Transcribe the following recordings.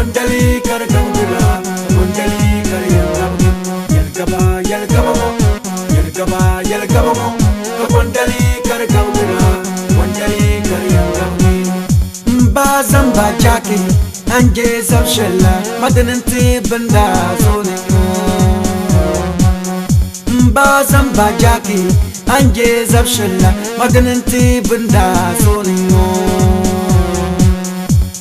Bondali ka di gabi nira, bondali ka di yɛn gabigi. Yɛli gaba, yɛli gaba ŋɔ, yɛli gaba, yɛli gaba ŋɔ. Ka bondali ka di gabi nira, bondali ka di yɛn gabigi. M ba zamba jaki, an je zab shɛla, madini n-ti binda zoni ŋɔ. M ba zamba jaki, an je zab shɛla, madini n-ti binda zoni ŋɔ.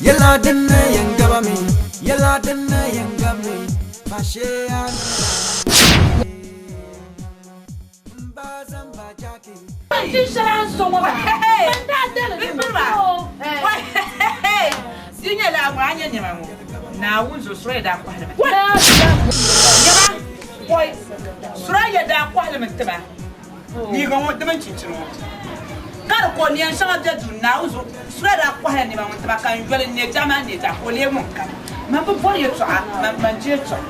Yɛla din na yɛn gabami, yɛla din na yɛn gabimi, pa shee a M ba zamba jaki. Di nyɛla a ŋɔ a nyɛ nɛma ŋɔ Naawuni zuɣu Suraya daa kɔhili mi nɛma kɔi Suraya daa kɔhili mi tiba liiga ŋɔ di mini chinchini ŋɔ ka di ko neen shɛŋa be duu Naawuni zuɣu Suraya daa kɔhila nɛma ŋɔ tiba ka n yoli n neei biɛɣu maa neei biɛɣu ka o lee ŋun kani man bi bɔri yɛltɔɣa man je yɛltɔɣa.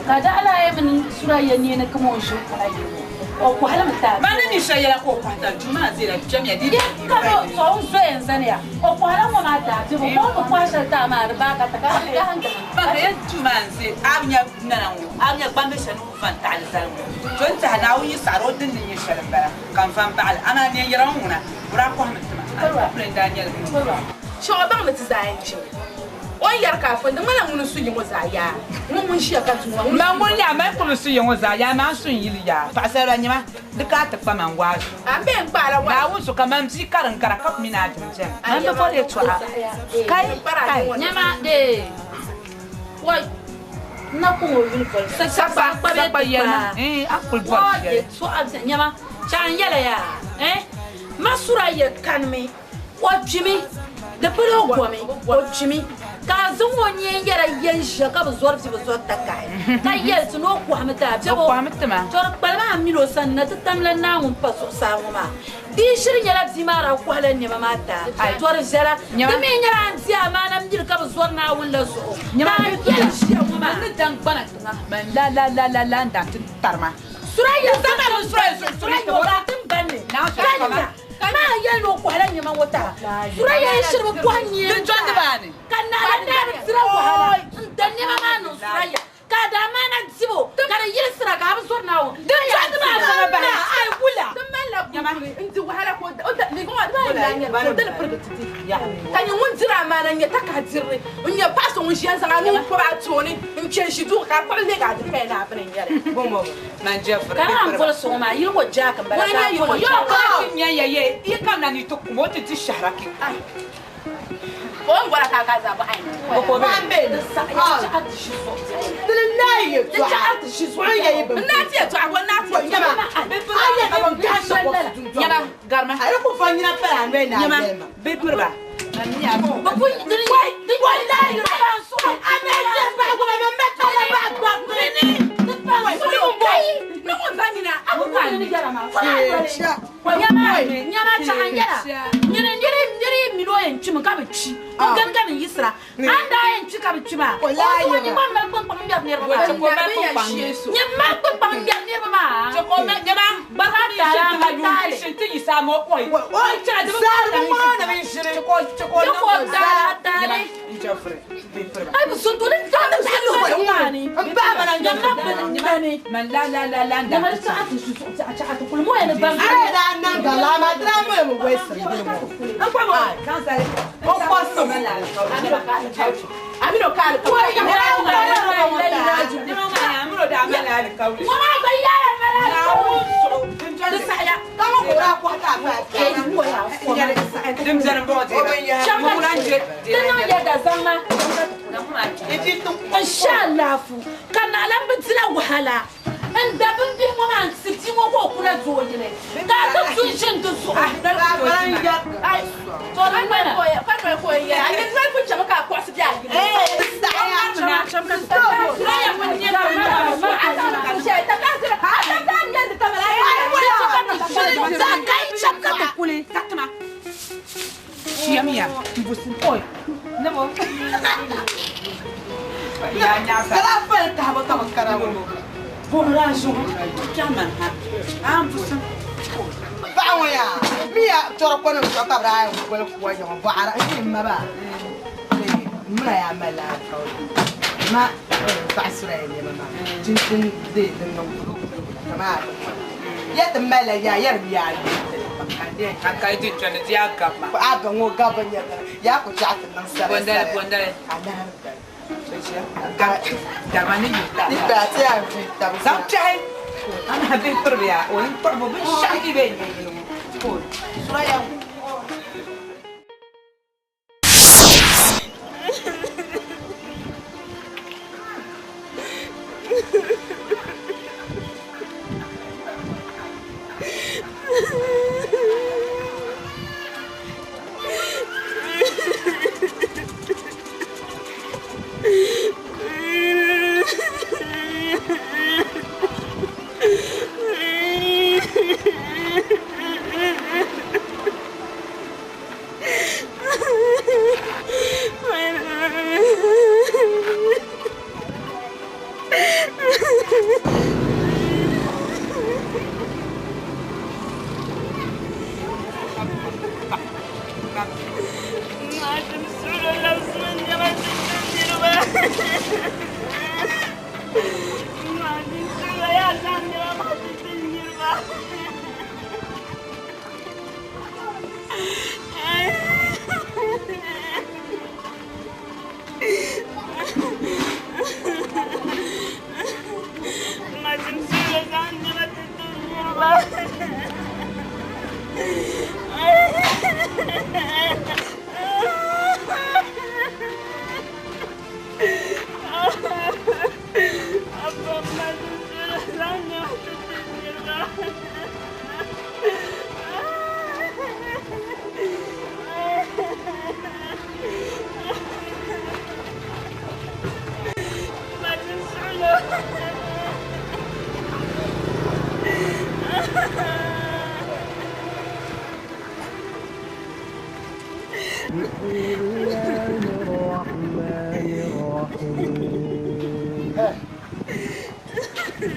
Ka daa lahi mini Suraya neeni kama o ʒi kɔha yili ŋɔ. O kɔhili mi taai. Man ni mi shɛli yɛla ka o kɔhi ta duu maa zela kpɛmiya di Di ka o tɔ o zoya n-zani ya. O kɔhila ŋɔ maa taai bɛ bi bɔri bi kɔhi shɛli taai maa di baai ka ti ka di gahim gahim. Man ka yɛn duu maa n-ze a bi nya nana ŋɔ a bi nya gbambil shɛli ni ku va n-taɣili zali ŋɔ to n tɛha Naawuni yi saɣiri o din ni nyɛ shɛli m-bala ka n va m-baɣili amaa neen yɛra ŋɔ ŋuna o daa kɔhimi ti ma a ni pili n daa nyɛli ŋun. Shɛŋa baŋ ni ti zaa yɛn kpimi. O ni yɛri ka a fo, di ŋmanila ŋuni n-su yi ŋɔ zaa yaa. Ŋun ŋun ʒiya ka duu maa, ŋuni Man ŋun yaa, mali kuli n-su yi ŋɔ zaa yaa, maa n-su n-yili yaa. Paɣisaribila nyama, di ka a ti kpa man waazu. A m-be n-kpa a la waazu. Naawuni so ka man bia kari n-gara ka mini a dini beni. Man bi bɔri yɛtɔɣa. Kai, kai. Nyama, dee, wai, n na ku ŋɔ yuli boli. Sakpa, sakpa yɛlima, eh, a kuli bɔri Wai, shɛli. yɛtɔɣa beni. Nyama, chaɣ n yɛla yaa, eh, ma sura yɛ kanimi. O kpimi, di pala o gomi, o kpimi ka a zaŋ o nyee n-yɛra yɛn ʒiya ka bi zɔri bɛ bi zɔri takahi ka yɛli ti ni o kɔhimi ti a bɛ bo to di kpalim a mini o sani na ti tamla Naa ŋun pa zuɣusaa ŋɔ maa. Di yi shiri nyɛla bia maa daa kɔhila nɛma maa ti a, to di viɛla. Di mi nyɛla a ni di amaana miri ka bi zɔri Naawuni la zuɣu ka a yɛn ʒiya ŋɔ maa. Suraya tiŋgbani ni ka nya. Ka maa yɛli ni o kɔhila nɛma ŋɔ tara. Suraya yi shiri bi kɔhi neen taa, ka naɣila daa bi dira wahala n-da nɛma maa niŋ Suraya, ka a daa maana dibu ka di yilisira ka a bi zɔri Naawuni. Din dɔndi maa shɛŋa bahi. Ai wula. Ti malila kuli n-di wahala ka o da liiga ŋɔ di maa nyɛla ka o dali pirigi ti di. Ka nyɛ ŋun diri amaana n-nyɛ takahi dirili n-nyɛ paɣa so ŋun ʒiya n-zaŋ a nuu pɔbi a tooni n-kpe n-ʒi duu ka a kpuɣi leegi a dikaya ni a bini n-nyɛli. Ka a ni boli so ŋɔ maa yili ŋɔ Jack m-bala ka a boli Jack. Ka o ni bɔra ka a ka zaa bɔ ai. N naa ti yɛltɔɣa bɔ n naa ti yɛltɔɣa. Nyama chaɣa n yɛla nyini niri niri mini o yɛn kpimi ka bi kpi o gani ka bi yiɣisira a ni daa yɛn kpi ka bi kpi maa o zuɣu ni gba mali kpunkpaŋ ŋmɛri niriba maa nyini mali kpunkpaŋ ŋmɛri niriba maa gbara taali Ai bi sun tuli zaŋdi zaŋdi maani nyama bini bani nyama di chaɣa ti su chaɣa chaɣa ti kuli moya ni ban Ŋɔ maa gba yɛla mala di saɣaya Ti niŋ yɛda zaŋ ma n she alaafuu ka naɣilam bi dila wahala n da bimbihi ŋɔ maa n-ti bia ŋɔ ka o kuna doo yili ka a ti du n-ʒini di zuɣu. To di ŋmana. Shɛmiya m-busim oi ni bo ya nyaɣisa Buɣim daa zuɣu kpɛhi man ha a ni busim. Paɣa ŋɔ yaa mi ya tɔri kɔnim zuɣu ka bɛ daa yɛn goli kuwa yaŋɔ bɔɣiri n yi m ma ba. Muna ya mali alikauli ma paɣa suraya nɛma maa chinchini dee din niŋ kamaa ya ti malila yaa yɛri yaa Ka yi ti chani ti yaa gabi ma. A ba ŋɔ gabi nyɛ dini yaa ku chaɣ ti niŋ sara Bondali bondali. Alahi bali. Dama ni yi Ni taa ti yaa vi tabi. Zaŋ piɛhi. Amaa bihi piribi yaa o ni kpuɣibu binshɛɣu yi bɛ nyɛ yini ŋɔ. Suraya.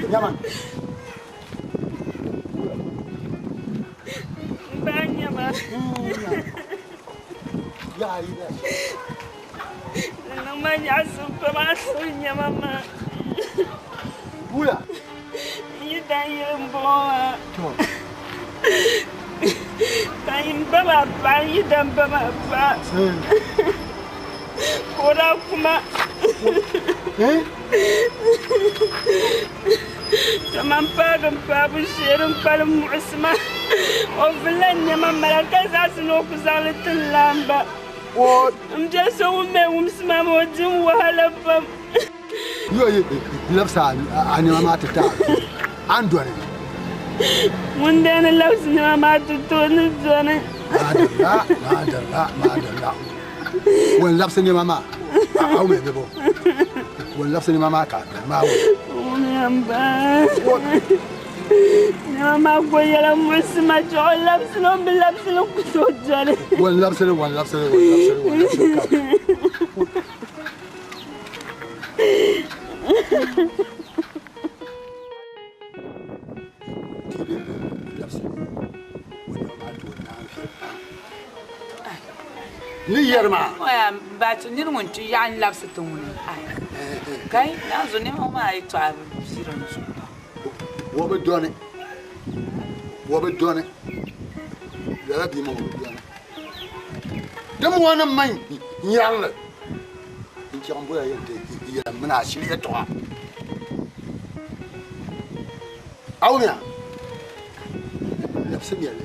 Nyama. Ba nyama. Ya yi da. Nima nyaɣasim pam a suhu nyama maa. Bula. Yi dan yili m-bɔŋɔ maa. To. Ka n ba maa paɣa n yi dan ba maa paɣa. Ka o daa kuma. To man paagi n paabu shee din kpalim muɣisi ma. O vulila n nɛma mala ka zaɣisi ni o ku zaŋli ti n laamba. N biɛli so ŋun mi wumsi ma maa o dim wahala pam. Yo yi labisa a nɛma maa ti ta an dɔni. Ŋun dee ni labisi nɛma maa ti ti o ni dɔni. Madalla, madalla, madalla. Ŋun labisi nɛma maa a wumi bɛ bɔ. Ŋun labisi nɛma maa ka a dɔni maa wum. Wumiya m ba. Nɛma maa ko yɛla muɣisi ma chuɣu labisili o ni bi labisili ku tooi dɔni. Ŋun labisili, ŋun labisili, ŋun labisili, ŋun labisili ka. Ni yɛri maa. Bachi niri ŋun ti yaɣa n labisi ti ŋuni. Kai naanzu nɛma ŋɔ maa yɛltɔɣa bi piiri n zuɣu. Wo bi dɔni. Wo bi dɔni. Lala bia maa wo bi dɔni. Dim ŋɔ man nyɛrili. N chaŋ boya yɛn ti yɛla mini a shili yɛltɔɣa. A wumiya? Labisi mɛli.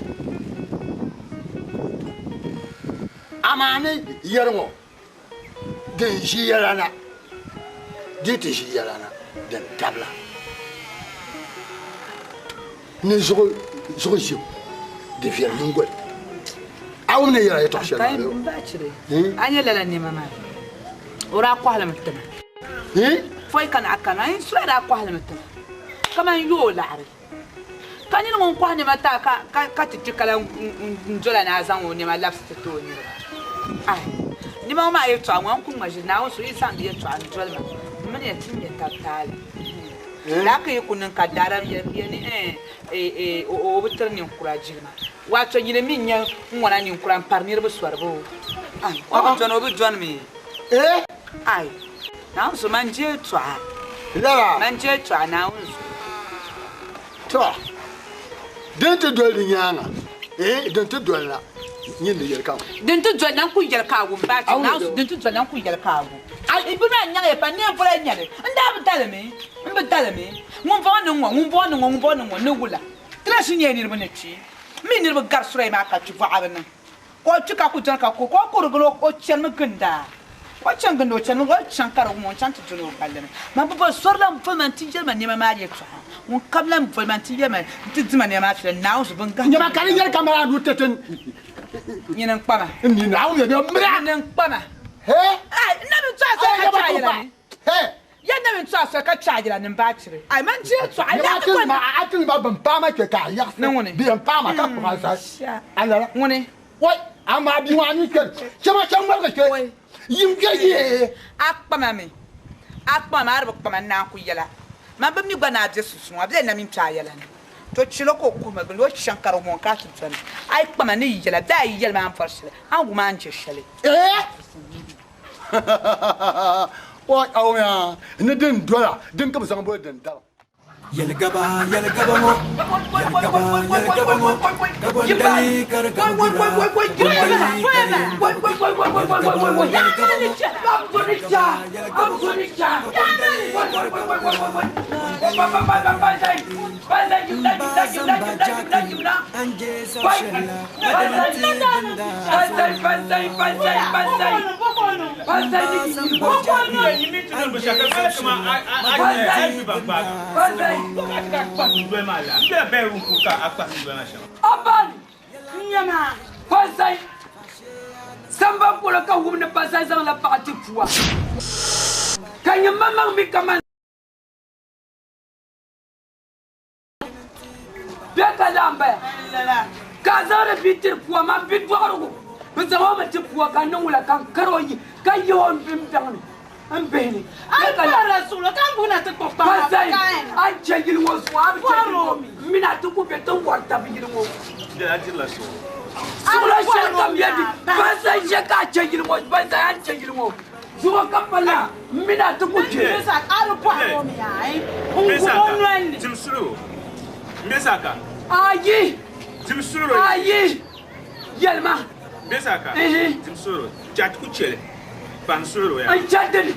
Amaa ni yɛri ŋɔ din ʒi yɛla na di ti ʒi yɛla na din tabila ni zuɣu ʒibu di viɛli nyingoli a wum ni yɛla yɛltɔɣa shɛli Kai maa n bachiri. A nyɛ lala nɛma maa. O daa kɔhilimi tima. Foi ka na kana n sɔya daa kɔhilimi tima. Kaman yoo laɣiri. Ka nini ŋun kɔhi nɛma taa ka ti kpi kala n dola ni a zaŋ o nɛma labisi ti ti o niriba. Ai, nɛma ŋɔ maa yɛltɔɣa ŋɔ n ku ŋma ʒiri Naawuni so yi zaŋdi yɛltɔɣa n doli ma m mini ya ti nyɛ tabi taali. Laa ka yi ku niŋ ka daadam yɛli ni o bi tiri ninkura jilima. Wato nyini mi nyɛ n ŋɔna ninkura n pari niriba sɔriba o. Ai, o bi dɔni o bi dɔni mi. Eh? Ai. Naawuni so man je tɔɣa. Lala. Man je tɔɣa Naawuni so. To. Din ti doli di nyaanga. Eh, din ti doli la. Nyin di yɛli kam. Din ti doli na n ku yɛli ka a wum bachi. Naawuni so din ti doli na n ku yɛli ka a wum. Ai bi maa nyaŋ ya pa neen vola nyɛli. N daa bi dalimi. N bi dalimi. Ŋun bɔŋɔ ni ŋɔ, ŋun bɔŋɔ ni ŋɔ, ŋun bɔŋɔ ni ŋɔ ni wula. Ti na shi nyɛla niriba ni kpi. Mi niriba gari suraya maa ka kpi bɔɣa bi niŋ. Ka o kpi ka ku dɔni ka ku ka o kurigili o chanimi ginda. O chan ginda o chanimi o chaŋ ka di wum o n chaŋ ti dɔni o palli ni. Man bi boli sori lan boli ma n-ti yɛli ma nɛma maa yɛltɔɣa. Ŋun kam lan boli ma n-ti yɛli ma n-ti di ma nɛma maa fiɛla Naawuni zuɣu bɛn gahi. Nyama ka di yɛli kamani a nuu ti ti Nyini n-kpa ma. N ni Naawuni yɛli mira. Nyini n-kpa ma. He? Ai, n na mi tɔɣa soli ka chaajira ni. He? Ya na mi tɔɣa soli ka chaajira ni m-baachiri. Ai, man je tɔɣa. Nyama a ti ma a ti ma bin paama kpe ka a yaɣisi. Ni ŋuni? Bɛ yɛn paama ka kpuɣi a zali. A lala. Ŋuni? Wai, amaa bia ŋɔ a ni kpɛri. Chɛma chɛŋ ŋmaligi kpe. Yim kpe yee. A kpama mi. A kpama maa a di bi kpama n naan ku yɛla. Man bi mi gba ni a be sunsuuni ŋɔ, a bela na mini kpe a yɛla ni. To chɛli ka o kuhimi gindi o chaŋ ka di wum o ka a ti dɔni. A yi kpama ni yi yɛla bee a yi yɛli ma a ni bɔri shɛli, a ni wum a ni je shɛli. Ee! Oi, aoya, ni din dola, din ka bi zaŋ boli din daba. Yɛlgaba, yɛlgaba ŋɔ, yɛlgaba, yɛlgaba ŋɔ, ka gondali ka di gabi gula, gondali ka di Aban nyama pasai samba polo ka wumni pasai zaŋla paɣa ti pua ka nyɛ maŋmaŋ mi kaman bɛ ka lahi baya ka a zaŋdi bia tiri pua man bi dɔɣirigu bi zaŋ o mi ti pua ka niŋ wula ka n kari o yi ka yihi o n biŋ ni n bihi ni pasai a ni chɛ yili ŋɔ zuɣu a bi chɛ yili ŋɔ mini a ti ku bɛ ti wari tabi yili ŋɔ suɣulo shɛli kam yɛ di pasai shɛ ka a chɛ yili ŋɔ pasai a ni chɛ yili ŋɔ zuɣu ka pa la mini a ti ku kpɛ ayi ayi yɛlima n chɛ dini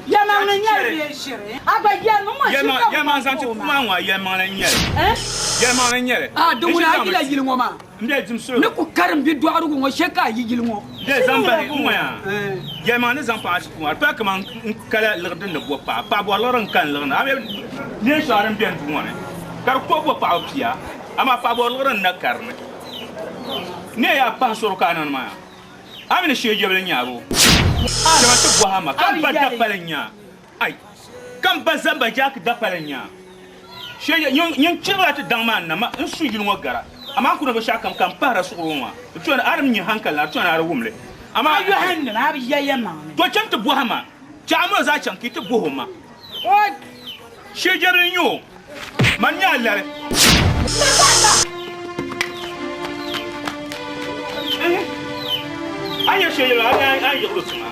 a di ŋuni a yila yili ŋɔ maa ni ku karim bi dɔɣirigu ŋɔ shɛ ka a yi yili ŋɔ Yɛlimaŋli zaŋ paɣa ti puuni a di pala kaman n kala liɣiri din ni bo paɣa. Paɣa bɔri liɣiri n kani liɣiri ni. A mi neen shɛŋa din beni duu ŋɔ ni ka di kɔbi bo paɣaba pia, amaa paɣa bɔri liɣiri n na kari ni. Neei a pahi sɔro ka a niŋdi maa a mi ni shee jɛbili nyabu. Chama ti bɔhi a ma ka m ba dapali n-nya ai ka m ba zamba jaaki dapali n-nya shee nyin chirigila ti daŋ maa n-na ma n su yili ŋɔ gara. Amaa n ku ni binshɛɣu kam ka m pahira suɣuri ŋɔ maa di chɔni a di mi nya hankali ni a di chɔni a di wum li. Amaa to chaŋ ti bɔhi ma chɛ a molo zaa chaŋ ka yi ti bɔhi o ma shee jɛbili n-nyɛ o man nyɛ a lari. A nya shee jɛbili a ni yiɣiri o tiŋa.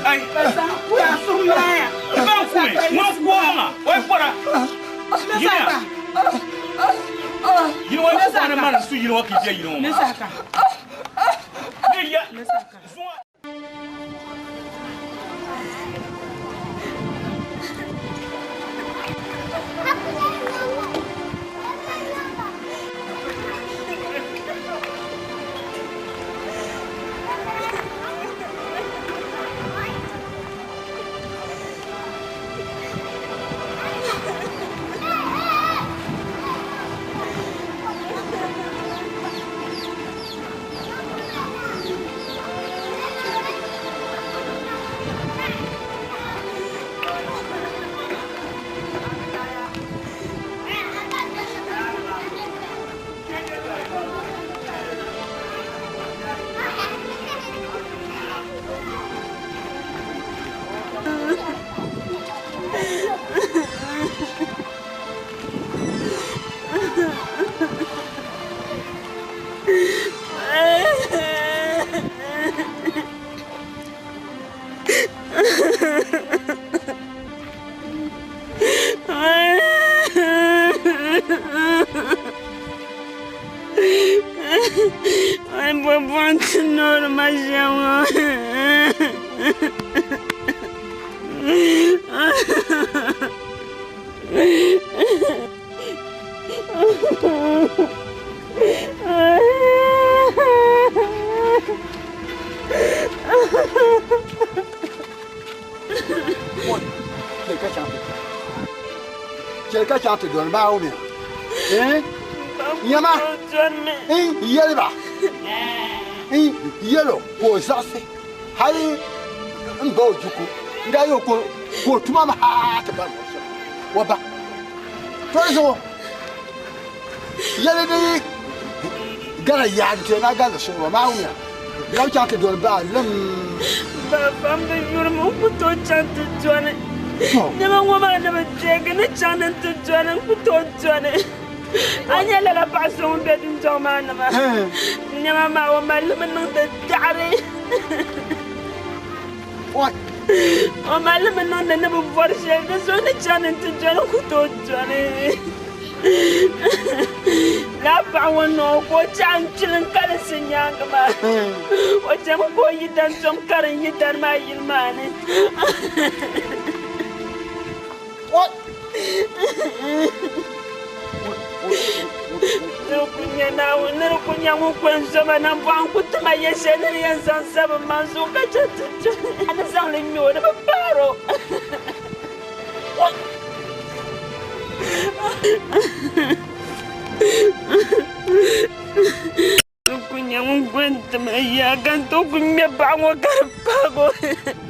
Ai. Ban kumi, ŋun kuoŋa, o yi kɔra. Yiniya. Yini ŋɔ yi kɔra ni mani su yini ŋɔ ka yi je yini ŋɔ maa. Ni ya. Zuŋɔ. Chɛli ka chaŋ ti dɔni Naawuni ya. Nyama, n yɛli ba, n yɛl o ka o zaɣisi hali n ba o juku n daa yɛl o ka o tuma mi haa ti bari o shɛm o ba. To di zuɣu yɛli di yi gari yaagi ti na gari suɣulo Naawuni ya. Labi chaŋ ti dɔni baa lim. Ba pam bi yurimi n ku tooi chaŋ ti dɔni. Nɛma ŋɔ maa ni bi deegi ni chaŋ ni ti dɔni n ku tooi dɔni. A nyɛ lala paɣa so ŋun be dundɔŋ maa ni maa. Nɛma maa o mali li mi niŋdi daɣiri. O mali li mi niŋdi ni bi bɔri shɛli di zuɣu ni chaŋ ni ti dɔni n ku tooi dɔni. Laa paɣa ŋɔ niŋ o ka o chaɣ n kpili n kalinsi nyaaŋa maa. O chami ka o yidana tom karim yidana maa yili maa ni. Ni di ku nya Naawuni, ni di ku nya ŋun kuli n-zo ma nambɔɣu n-ku ti ma yɛl shɛli ni di yɛn zaŋ sabi m maŋ zuɣu ka chɛ ti doli. A ni zaŋ li ŋme o, di bi paar o. N ku nya ŋun kuli n-ti ma yaa ka n tooi ku ŋme paɣa ŋɔ ka di paag o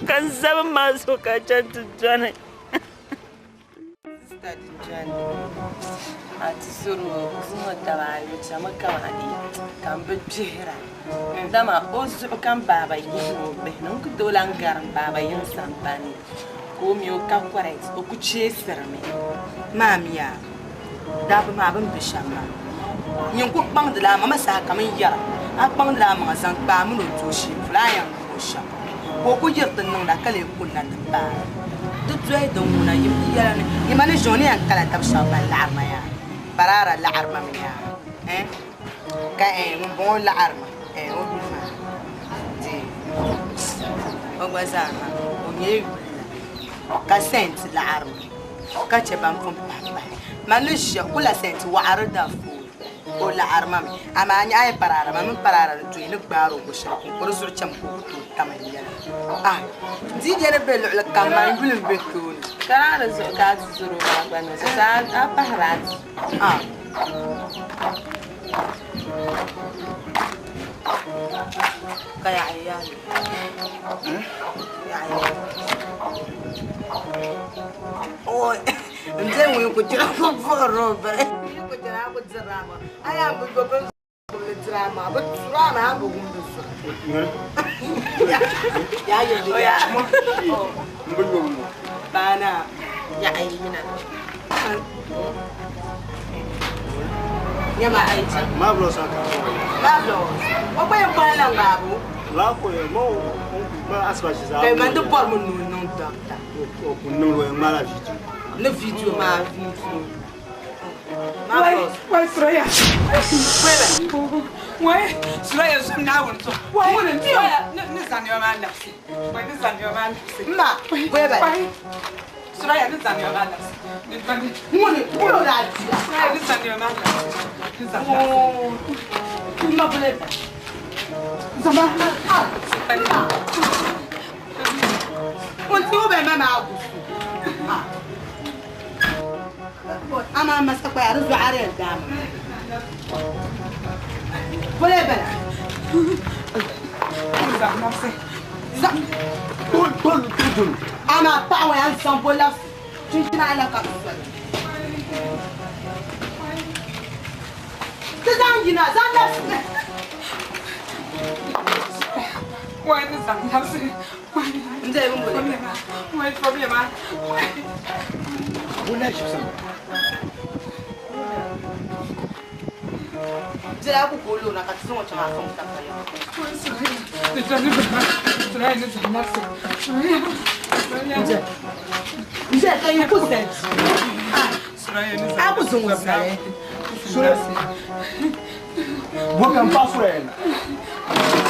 ka n sabi m maŋ zuɣu ka chɛ ti dɔni. Sista di dɔni a ti zɔri o zuŋɔ taba ayo chami kamani ka m bi gbihira dama o zuɣu ka m baaba yihi o bihi ni n ku tooi lan gari m baaba yiŋ sampani ka o mi o ka correct o ku cheesirimi. Maamiya, dabba maa bɛ ni be shɛm maa, nyin ku kpaŋdila a maŋa saha kam n-yɛra a kpaŋdila a maŋa zaŋ kpa a mini o dooshee polo a yɛn gbubi o shɛm ka o ku yiri ti niŋda ka lee kunna ti paai di doli din ŋuna yim di yɛla ni yima ni ʒe o ni yɛn kala tab shɛba ban laɣiri ma yaa Baraara laɣiri ma mi yaa eh ka eh ŋumbɔŋɔ laɣiri ma eh o yuli maa di o gba zaa ha o nyɛla yuli la ka sɛnti laɣiri ma ka chɛ ban pun pahi pahi man ni ʒiya kula sɛnti waɣiri da fooni o laɣiri ma mi amaa a nya a yi paraara ma mini paraara ni tooi ni gbaari o ko shɛli kuŋ ka di zuɣu chɛmi ka o ku tooi tam n yɛla ah di yɛli be luɣili kam man yuli m-be tooni. Karaari zuɣu ka a ti zɔr o maa gba niŋ so ka a pahiri a ti. Ah. Ka yaɣi yaali. Yaɣi yaali. Oi, n de ŋun ku chɛra ku buɣiri o bari. Ku chɛra ku diri a ma. A yaa bi yo bin gubili diri a ma. Bi turi a ma a bi wumdi zuri. Yaa yɛ li yaa. N bi yo ŋɔ. Baana yaɣi yina. Nyama ai cha. Marvelous aka. Marvelous. O gba yɛn kɔhi la ŋmaabu. La ko ye mo ma asba shi za. Kai man di bɔri mi nuu niŋ dɔkta. O ku niŋ o ŋmaala video. Ni video maa video. Marvelous. Wai Suraya. Wai. Wai Suraya zum Naawuni zuɣu. Wai Suraya ni zaŋ nɛma maa labisi. Wai ni zaŋ nɛma maa labisi. Ma, wai ba. Suraya ni zaŋ nɛma maa labisi. Ŋuni ŋuni daa diya. Suraya ni zaŋ nɛma maa labisi. Ni zaŋ labisi. Ma bole ba. Zama. Ŋun ti o bɛ ma maa gusu. Ama masa kwa ya zuwa are dama. Bole bala. Zaŋ labisi. Zaŋ. Dol dol dol. Ama paɣa ŋɔ yan zaŋ bo labisi. Chinchina ala ka bi soli. Ti zaŋ yina zaŋ labisi. Wai ni zaŋ labisi. N dee bin bole. Wai problema. Wai. Wallahi shi san. Dila ku ko lo na ka ti zaŋ o chaŋ a fɔŋ ta kali. Wai Suraya. Ni zaŋ ni zaŋ. Suraya ni zaŋ labisi. Suraya. Nje ka yi ku zali. Suraya ni zaŋ. A ku zaŋ o zali. Suraya. Bo kan pa Suraya na.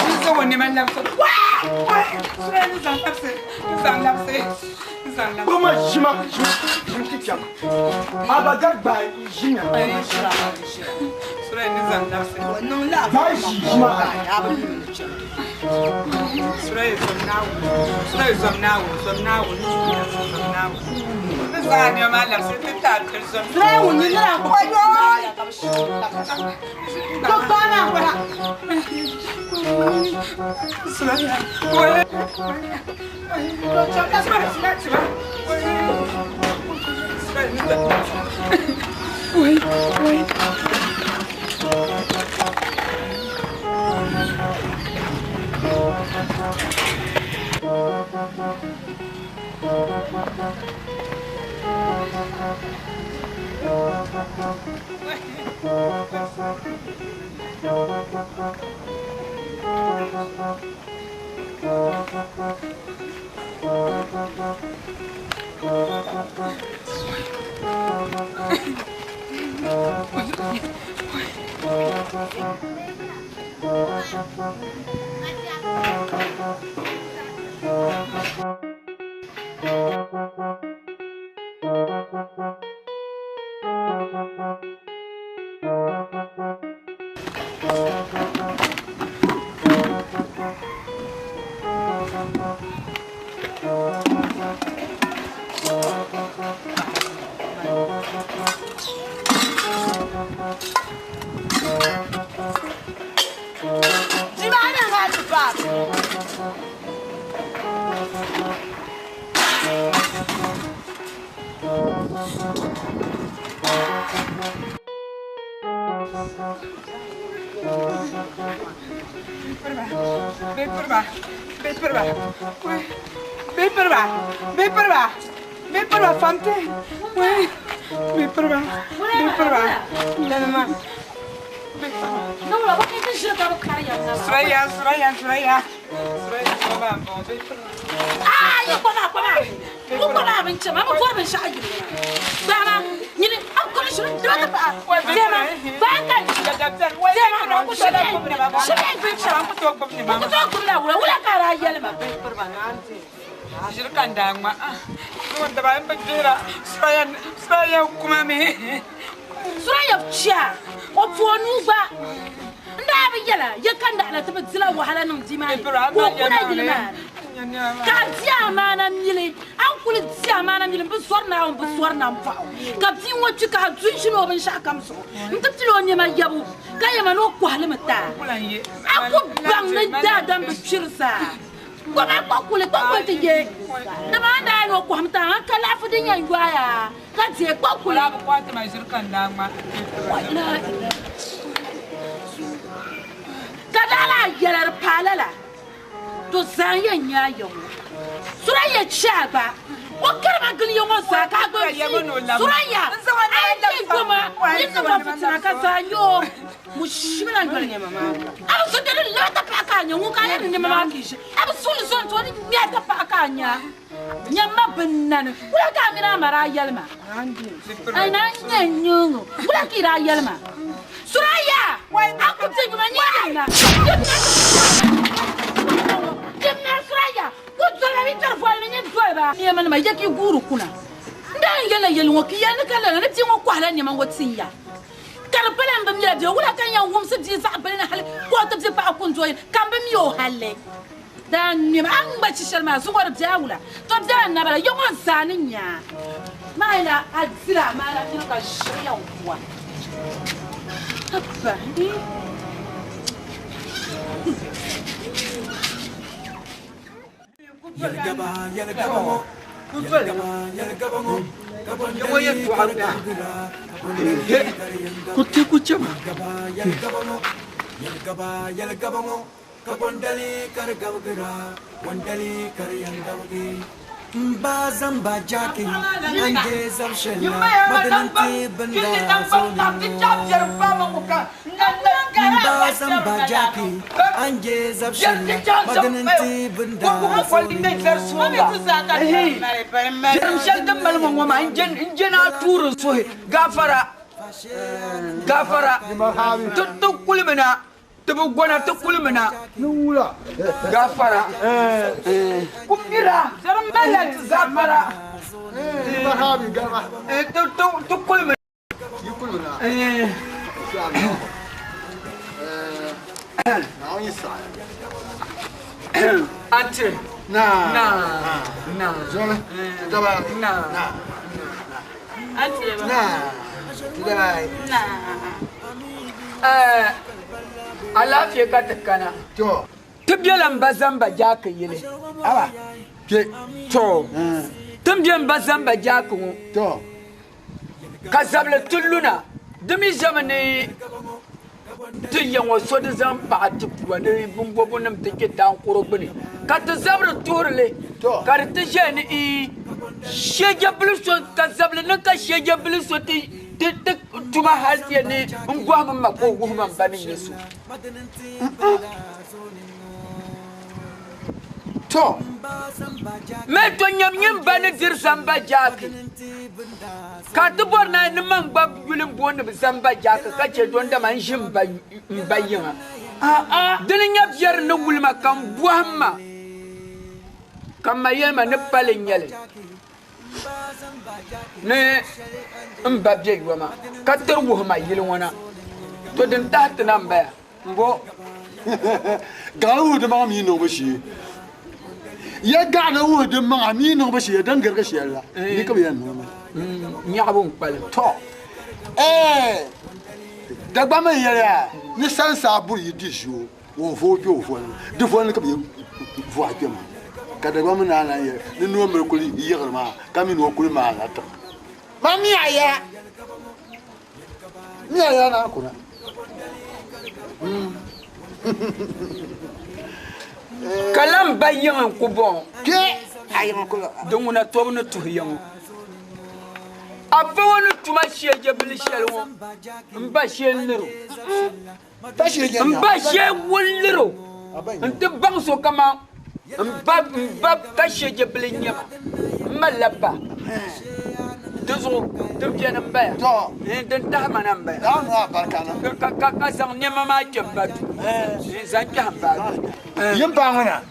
Ni zaŋ o nɛma labisi. Wai! Suraya ni zaŋ labisi, ni zaŋ labisi, ni zaŋ labisi. Kpama ʒima ʒim ti chɛma. A ba gari gbaai ʒiya. Suraya ni zaŋ labisi. Gbaai ʒi ʒima. Suraya zom Naawuni. Suraya zom Naawuni, zom Naawuni, zom Naawuni. Ni zaŋ a nɛma labisi ti ti a tiri zom. Suraya ŋun nyɛ nira n kɔhi Ko gbaai maa kɔha. Suraya. Wai, wai. Suraya, Suraya, Suraya. Suraya, Suraya, Ah, yi kpama kpama. Ku kpama bin chama, ma bɔri binshɛɣu yili. Gbaama, nyini, a kuli shiri dima ti paɣa. Dema, gbaai ka Dema, ku shiri shiri bin chama. Ku tooi gbubi la wula, wula ka a daa yɛli ma. Ʒiri ka n daa ŋma. Ŋun daba n bi gbihira. Suraya, Suraya kuma mi. Suraya chia, o pu o nuu gba. N daa bi yɛla, ye ka naɣila ti bi dila wahala niŋ di maa ni. Ka o kuna yili maa ni. Ka a di amaana mili, a ni kuli di amaana mili, n bi zɔri Naawuni, n bi zɔri nambɔɣu. Ka bia ŋɔ kpi ka a du n-ʒini o binshɛɣu kam zuɣu nti pili o nɛma yɛbu, ka yɛma ni o kɔhi li mi ti a. A ku baŋ ni daadam bi kpiri zaa. Kpama kpakuli, kpakuli ti ye. Dama a ni daa yɛli ni o kɔhimi ti a, a ka laɣifu din yɛn yɔi a, ka deei kpakuli. Ka daa lahi yɛla di paai lala. To zaa n-yɛn nya a ya ŋɔ. Suraya chɛ a gba. O karima gili ya ŋɔ zaa ka a gba vi. Suraya, a yi kpe goma, nyin ni bɔn fitina ka zaa nya o. Mushimila nyoli. A bi su dini lɔri ti paɣa ka a nya ŋun ka a yɛri ni nɛma maa ka yi ʒi. A bi su li zɔn ti o ni ŋmɛ ti paɣa ka a nya. Nyamma binnani. Wula ka a mini a ma daa yɛli ma? A na nya n-nyɛ ŋɔ. Wula ka yi daa yɛli ma? Suraya! A ku ti yuma nyɛ yimna. Yimna Suraya! Ku doli ba, yi tɔri voli ni nyɛ doli ba. Nɛma nima ya ka yi guuri kuna. N daa yɛla yɛli ŋɔ ka yɛli ni ka lala ni bia ŋɔ kɔhila nɛma ŋɔ tin ya. Ka di pala m bi mila bia wula ka n yɛn wumsi bia zaɣ bili ni hali ka o ti bɛ paɣa kundoo yini ka m bi mi o halli. Daa ŋmɛma a ni ŋma chi shɛli maa zuŋɔ di bɛ a wula to bɛla nabala ya ŋɔ zaa ni nya maayila a dira amaana mini ka ʒiri yɛn kua. Haba Yɛligaba, yɛligaba ŋɔ, yɛligaba, yɛligaba ŋɔ, ka bɔndali ka di gabgira, ka bɔndali ka di yɛn gab. Ku ti ku chɛma. Yɛligaba, yɛligaba ŋɔ, yɛligaba, yɛligaba ŋɔ, ka bɔndali ka di gabgira, bɔndali ka di yɛn gabgi. M ba zamba jaaki, an je zab shɛli la, madini ti binda zoni ŋɔ. M ba zamba jaaki, an je zab shɛli la, madini ti binda zoni ŋɔ. Biɛrim shɛli din mali ŋɔ ŋɔ maa, n je ni a tuuri n suhi gaafara, gaafara. Ti kulimi na. Ti bi gona ti kulimina. Ni wula. Gafara. Kumira. Gafara. Ti garma. Ti kulimina. Yi kulimina. Naawuni yi saɣi. Anti. Na. Na. Na. Zoli. Daba. Na. Na. Anti. Na. Daba. Na. Alaafee ka ti kana. To. Ti bela n ba zamba jaaki yili. Aba. Ke. To. Ti bɛ n ba zamba jaaki ŋɔ. To. Ka zabili ti luna di mi ʒɛmi ni ti ya ŋɔ so di zaŋ paɣa ti puwa ni binbobunim ti kpe taankoro gbuni ka ti zabiri tuhirili ka di ti ʒɛya ni shɛjabili so ka zabili niŋ ka shɛjabili so ti tuma hali ti yɛn ni n gɔhimi ma ka o wuhi ma n ba ni nyɛ so. To. Mɛ to nyam nyɛ n ba ni diri zamba jaaki ka ti bɔri na ni man gba yuli n booni bi zamba jaaki ka che don dama n ʒi n ba yiŋa. Dini nyɛ biɛri ni wulima ka n bɔhim ma ka ma yɛli ma ni pali n nyɛli ni n ba bɛ yoma ka tiri wuhi ma yili ŋɔ na to din tahi ti na n baya n bo. Gaɣali wuhi di maŋa mi niŋbu shee. Ya gaɣali wuhi di maŋa mi niŋbu shee din girigi shɛli la ni ka bi yɛn niŋ nyaɣabu n kpalim. To. Dagbamba n yɛliya ni sansaa buri yi di ʒio o vooi bɛ o voli di voli ka bi vohi kpɛ maa ka Dagbamba naa lan yɛli ni noo miri kuli yiɣiri maa ka mi ni o kuli maanila tiŋa. Ma mi a yɛla mi a yɛla naa kuna. Ka lan ba yiŋa n ku bɔŋɔ. Kpe a yiŋa kuli. Di ŋuna tɔbu ni tuhi yiŋa. A ba ŋɔ ni tuma shɛjabili shɛli ŋɔ n ba shee liri o. N ba shee wuli liri o. N ti baŋ so kaman n ba ka shɛjabili nyɛma n malila ba. Di zuɣu din beni n baya. Din tahi ma na n baya. Ka zaŋ nɛma maa kpe n ba duu. Zaŋ kpɛhi n ba duu. Yin paɣa ŋɔ na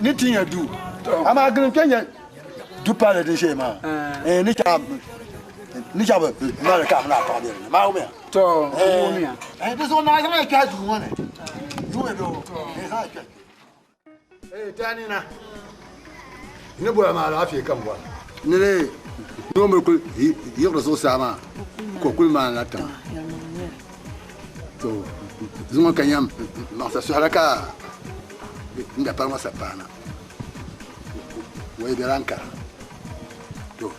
ni ti nya duu amaa gili kpe nya du palli din shee maa ni cha bi mali ka a paɣa bɛ dinni maa wumiya. To wumiya. Di zuɣu naa zaŋ ya kpɛhi duu ŋɔ ni duu ŋɔ bɛ o zaŋ ya kpɛhi. Tani na ni bɔra maa alaafee ka n bɔra ni le noo miri kuli yiɣiri zuɣusaa maa ka o kuli maanila tiŋa to zuŋɔ ka nyam maɣasa suhila ka n da pari ŋɔ sa paana wai bɛla Ankara to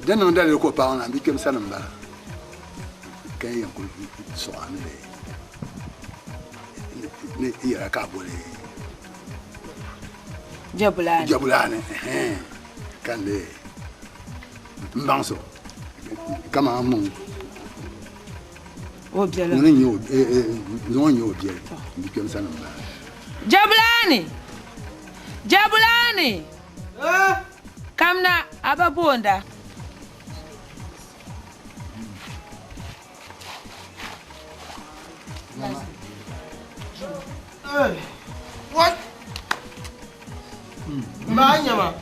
din niŋ dalili ka o paai ŋɔ na n bi kpɛm sani n bala ka n yɛn kuli sɔɣa ni ni yɛra ka a boli Jabulani. Jabulani ka n lee n baŋ so kaman muŋ O biɛla. Ŋuni n-nyɛ o zuŋɔ n-nyɛ o biɛli n bi kpɛm sani m-bala. Jabulani! Jabulani! Kamna a ba boonda. What? Maa nyama.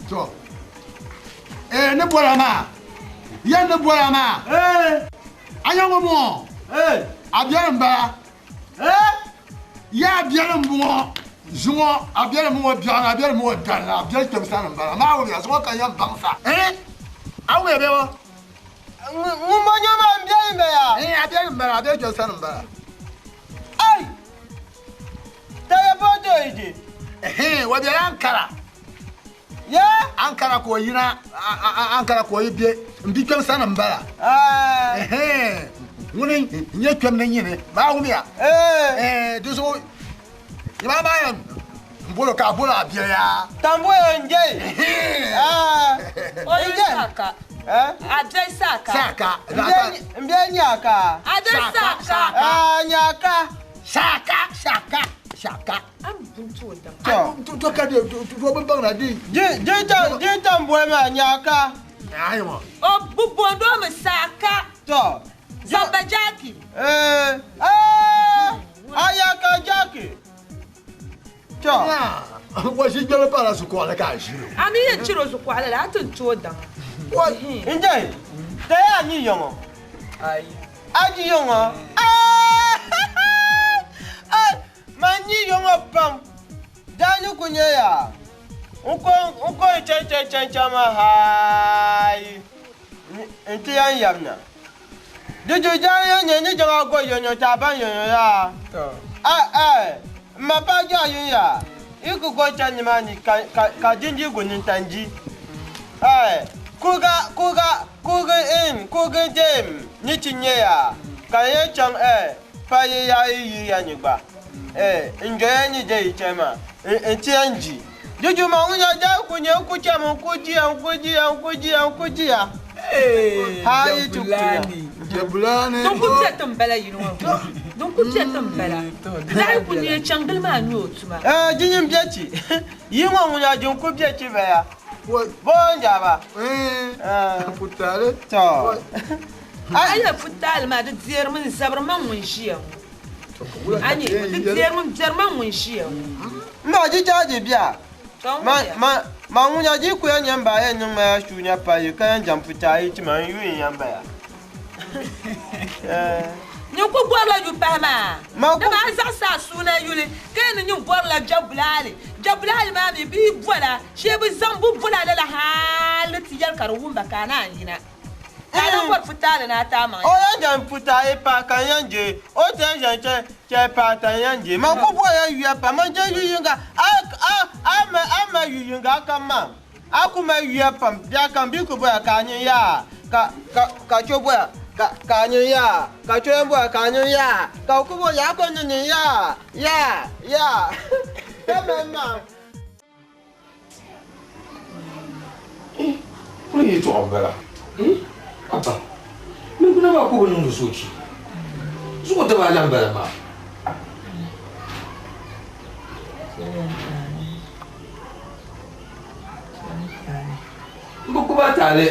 To. Ni bɔra maa. Ya ni bɔra maa. A nya ŋɔ mɔ. A biɛri n bala. Ya a biɛri n bɔŋɔ. Zuŋɔ a biɛri mi ŋɔ biɛɣu a biɛri mi ŋɔ dali a biɛri kpɛm sani n bala. Maa wumiya zuŋɔ ka yɛn baŋ sa. A wumiya bɛ bɔ. Ŋun bɔ nyama n biɛri n bala. A biɛri n bala a biɛri kpɛm sani n bala. Ai! Taya bodo ide. Wa biɛla Ankara. Ya? Ankara ko yina Ankara ko yi bɛ n bi kpɛm sani n bala. Ŋuni n nyɛ kpɛm ni nyini maa wumiya. Di zuɣu yima maa yɛn n bolo ka a bolo a biɛli yaa. Tamboyo n jɛ. O yi saka. A biɛli saka. Saka. N biɛli nyaka. A biɛli saka. Nyaka. Saka saka saka. An buntu o dam. To ka di to bi baŋ na di. Di tamboyo maa nyaka. O bi bondi o mi saaka. To. Zamba Jackie. Eh, eh, ayaka Jackie. To. Wa ʒi gbɛli pala zukuɣili ka a ʒiri o. A mi yɛn chiri o zukuɣili la, a ti ti o daŋa. Njɛ, tɛya a nyi yɔŋɔ. A ji yɔŋɔ. Ma nyi yɔŋɔ pam. Daa ni ku nyɛ yaa. N ko n ko n chaŋ chaŋ chaŋ chaŋ maa haai n ti yan yabina. Di du daa yɛn nyɛ ni jaŋa go yɔnyɔ ti a baŋ yɔnyɔ yaa. A ɛ m ma paɣa jaɣa yun yaa yi ku go chaŋ nimaani ka ka ka jinjigu nintan ji. Ɛ kuga kuga kugi in kugi deem ni ti nyɛ yaa ka n yɛn chaŋ ɛ pa yi yaa yi yi ya ni gba. Ɛ n doya ni je yi chɛ maa n ti yɛn ji. Juju ma ŋun ya daa ku nyɛ n ku chɛmi n ku jiya n ku jiya n ku jiya n ku jiya ha yi ti kuya. Jabulani. Din ku bɛ ti n-bala yini ŋɔ. Din ku bɛ ti n-bala. Zaɣi ku neei chaŋ gili maa nyɛ o tuma. Ɛɛ di nyin bɛ chi. Yi ŋɔ ŋun ya din ku bɛ chi baya. Bo n-jaba. Putali. Tɔ. A yɛli putali maa di deerimi n-zabiri ma ŋun ʒiya ŋɔ. A nyɛ di deerimi n-bɛri ma ŋun ʒiya ŋɔ. M ma di jaaji bia. Ma ma ma ŋun ya di ku yɛn nyɛ m ba yɛn niŋ ma ya shuu nya payi ka yɛn jam putaayi ti ma n yuui n yɛn baya. Nyin ku bɔrila yu pahi maa. Dama a zaɣisi a suuna yuli ka yɛn ni nyin bɔrila Jabulaali. Jabulaali maa mi bɛ yi bɔla shee bɛ zaŋ bɛ bɔla lala hali ti yɛli ka di wum ba ka a naan yina. Ka a lan bɔri putaali ni a ti a maŋ O yɛn jam putaayi pa ka n yɛn je o ti yɛn ʒen chɛ chɛ pa ka n yɛn je. Man ku bɔrila yuya pa man je yu yiŋga a a a ma a ma yu yiŋga a kam maa. A ku mali yuya pam biɛɣu kam bɛ ku bɔya ka a nyin yaa ka ka ka cho bɔya ka ka a nyin yaa ka cho yɛn bɔya ka a nyin yaa ka ku bɔ yaa ko nyin nyin yaa yaa yaa ka mali maŋ. Kuli yɛltɔɣa m-bala. Abba, niŋgbuna maa ku bi niŋdi soochi. Zuɣu daba ala m-bala maa. M bi gbubi a taali.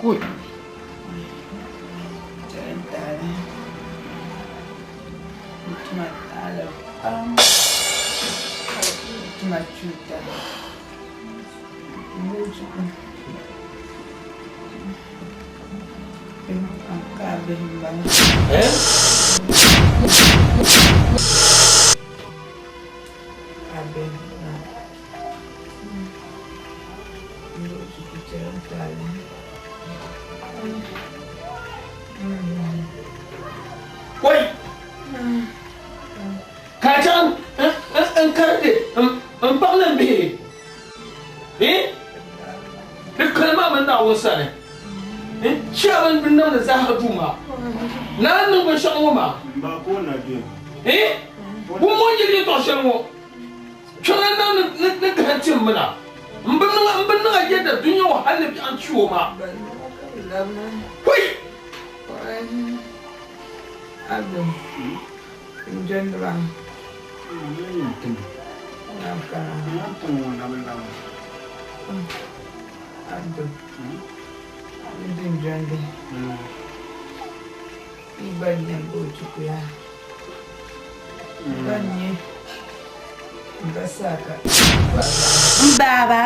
Koi. Koi. Ka a chaŋ n karindi m paɣili m bihi? Di kali maa mini Naawuni sani. N chɛ a bini namdi zahara duu maa. Ni a ni niŋ binshɛɣu ŋɔ maa. Ŋun ŋɔ n-yɛli yɛtɔɣ shɛli ŋɔ, kpiɔŋ n niŋ ni gahi n-tim mi na. M bi niŋ a yɛda dunia ŋɔ hal ni biɛɣu n-chi o maa. Hoi! M baaba.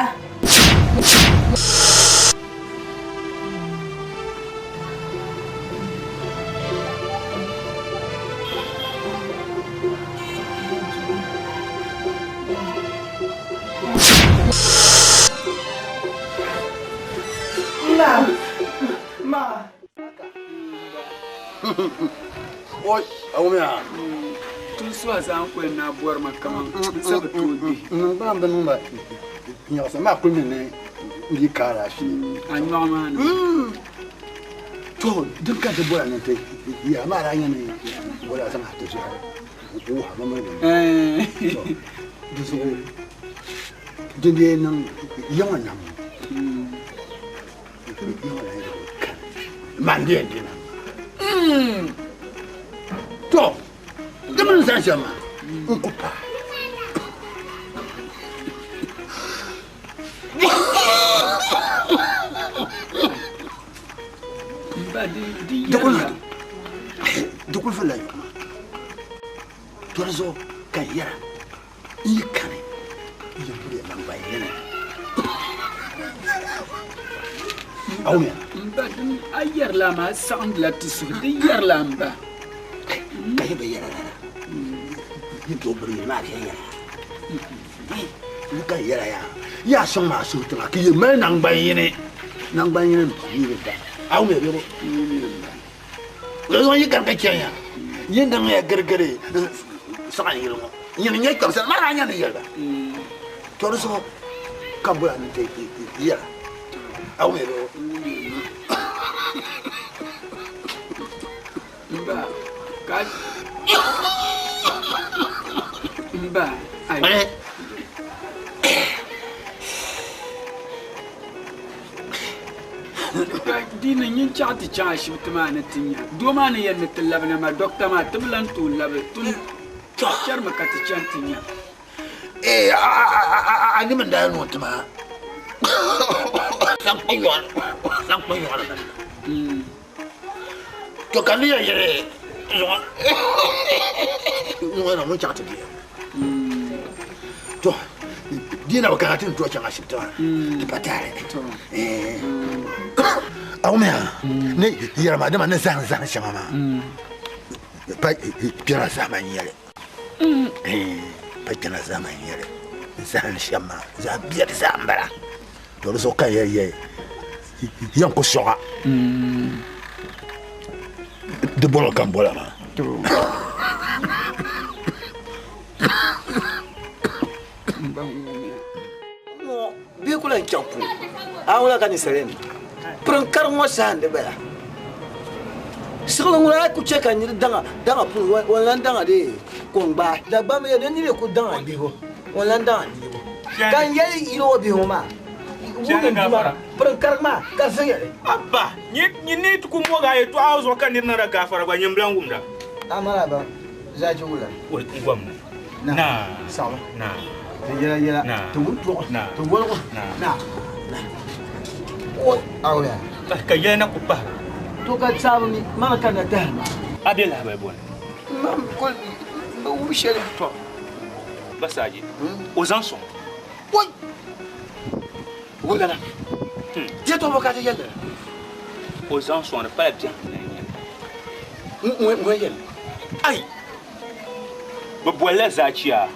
Oi, awumiya. Tun suwa zan kuli na bɔrimi kaman n sa bi tooi gbihi. N gba bi niŋ ba nyaɣasa maa kuli mi ni n yi kaara shee. A nyɔɣu maa ni. To din ka ti bɔra ni ti yaa maa daa nyɛ ni bɔra zaŋ a ti zuɣu wuhi ma mini di zuɣu din dee niŋ yiŋɔ nam yiŋɔ la yɛli kani man di yɛn di nam to di mini zaŋ shɛm maa n ku paai. Di kuli fila yuɣu maa to di zuɣu ka n yɛra n yi kani n yɛn boli ya naŋgban yini awumiya. N ba a yɛrila maa a saɣindila ti suhu di yɛrila n ba. Ka yi bi yɛra lala yi tooi biri yini maa viɛnyɛla n ka yɛra yaa yaa sɔŋ maa suhu tiŋa ka yi mali naŋgban yini naŋgban yini yi bi da awumiya bɛ bo zuɣu yi kani ka chɛnya yi niŋya girigiri saɣan yili ŋɔ nyini nyɛ kpɛm sani maa daa nyɛ ni yɛliba to di zuɣu ka n bɔra ni ti yɛra awumiya bɛ bo. Mba ka mba ayi. Di ni nyin chaɣ ti chaŋ ashibiti maa ni ti nya doo maa ni yɛn ni ti labina maa dɔkta maa ti bi lan tooi labi tun chɛrimi ka ti chaŋ ti nya. Ee a ni min daa noo ti maa sankpa yɔɣili to ka ni yɛn yɛli zuɣu na ŋun chaŋ ti di to di na bi kana ti ni tooi chaŋ ashibiti maa ti pa taali awumiya ni yɛra maa dama ni zaham zaham shɛŋa maa pa kpɛra zahama n nyɛli pa kpɛra zahama n nyɛli zaham shɛm maa zaham biɛri zaham bala to di zuɣu ka yɛ yɛ yɛn ku sɔga di bɔla ka n bɔla maa. Bia ku lan chaŋ puli a wula ka ninsalinima pirin kari ŋɔ saha n-di bala. Siɣili ŋuna a ku che ka niri daŋa daŋa puli o lan daŋa dee ko n-gbaai. Dagbamba ya di niri ku daŋa bihigu o lan daŋa bihigu. Ka n yɛli yili o bihigu maa wurim duma pirin kari maa ka viɛnyɛli. Abba, nyin ni ti ku mɔgi a yɛtɔɣa zuɣu ka niri niŋda gaafara gba, nyin bi lan wumda. Amaa a ba zaachi wula? O gom ni. Na. Saɣima. Na. Ti yɛla yɛla. Na. Ti wuntuɣu. Na. Ti woligu. Na. Na. O awuya. Ka yɛla na ku pahi. To ka saabu mi mana ka na tahiri ma. A be lahabali bɔni. Mam ko bi wum shɛli tɔ. Basaaji, o zaŋ sɔŋ. Oi! Wulana. Diɛ tɔbu ka ti yɛli. O zaŋ sɔŋ di pala biɛhiŋ ni n yɛli. Ŋun yɛli. Ai! Bɛ bolila Zaachia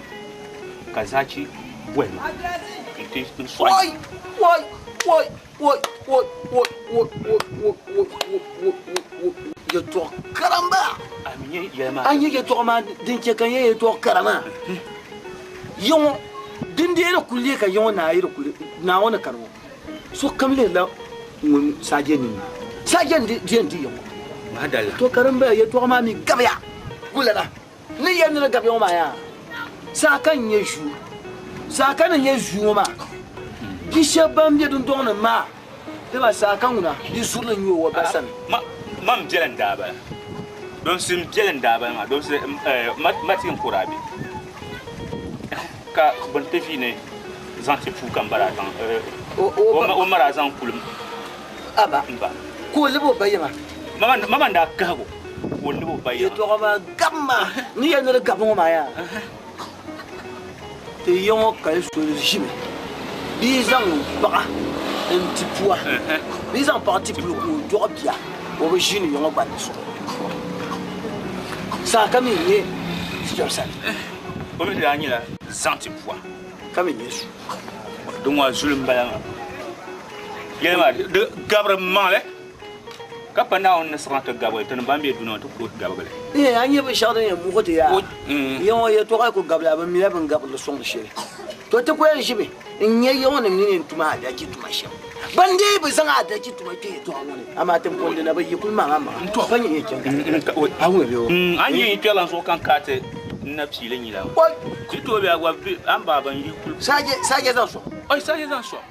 ka Zaachi boli ma nti n sɔɣi. Oi! Oi! Oi! Oi! Oi! Oi! Oi! Oi! Oi! Oi! Oi! Oi! Oi! Yɛltɔɣa kara m-bala. A mi nyɛ yɛli maa. A nyɛ yɛltɔɣa maa din chɛ ka n nyɛ yɛltɔɣa kara maa. Ya ŋɔ din deei di kuli leei ka ya ŋɔ naa yi di kuli naa ŋɔ ni kani ŋɔ sokam lihirila ŋun saaje nini. Saaje n-di yɛn di ya ŋɔ. Madalla. To ka din bala yɛltɔɣa maa mi gabiya gulana. N ni yɛli ni di gabiya ŋɔ maa yaa saha ka n nyɛ ʒuu. Saha ka ni nyɛ ʒuu ŋɔ maa bi shɛba ban be dundɔŋ ni maa dama saha ka ŋuna di zurili n-nyɛ o ba sani. Ma m biɛli n-daa bala. Donsi m biɛli n-daa bala maa. Donsi ma ti n kuri a be. Ka bini ti vi ni zaŋ ti puu ka m ba daa zaŋ, o ma daa zaŋ kulim Aba. m ba. Ka o lab o ba yiŋa. Ma ma n-daa kahigu ka o lab o ba yiŋa. Yɛltɔɣa maa gabi maa ni yɛli ni di gabi ŋɔ maa yaa. Ti ya ŋɔ kali soli ʒimi. Bia zaŋ paɣa n-ti pua. Bia zaŋ paɣa ti puli ka o dɔɣi bia. O bi ʒiini ya ŋɔ gbandi zuɣu. Saha ka mi nyɛ kpɛm sani. O mi daa nyɛla zaŋ ti pua. Ka mi nyɛ su. Di ŋɔ zuli m-bala maa. Yɛli maa di gabiri maŋli. Ka pa Naawuni ni siɣina ti gabigi ti ni ban be dunia ŋɔ ti ku tooi gabigi li. Ee, a nya binshɛɣu din yɛn muɣi ti yaa. Ya ŋɔ yɛtɔɣa ku gabila bɛ mila bɛ ni gabiri li sɔŋdi shɛli. To ti ku yɛn ʒimi n-nya ya ŋɔ nim ni yɛn tum adachi tuma shɛm. Ban dii bi zaŋ adachi tuma kpe yɛtɔɣa ŋɔ ni, amaa ti pun di na bi yi kuli maŋa maŋa, pa nyɛ yɛn chaŋ ka ti a ŋɔ bɛ o. A ni yɛn yi kpɛrilan zuɣu ka n kaai ti n na piili nyila ŋɔ. Ti tooi bɛ a gba bɛ a ni baai ban yihi kuli. Saaje zaŋ sɔŋ. Oi, saaje zaŋ sɔŋ.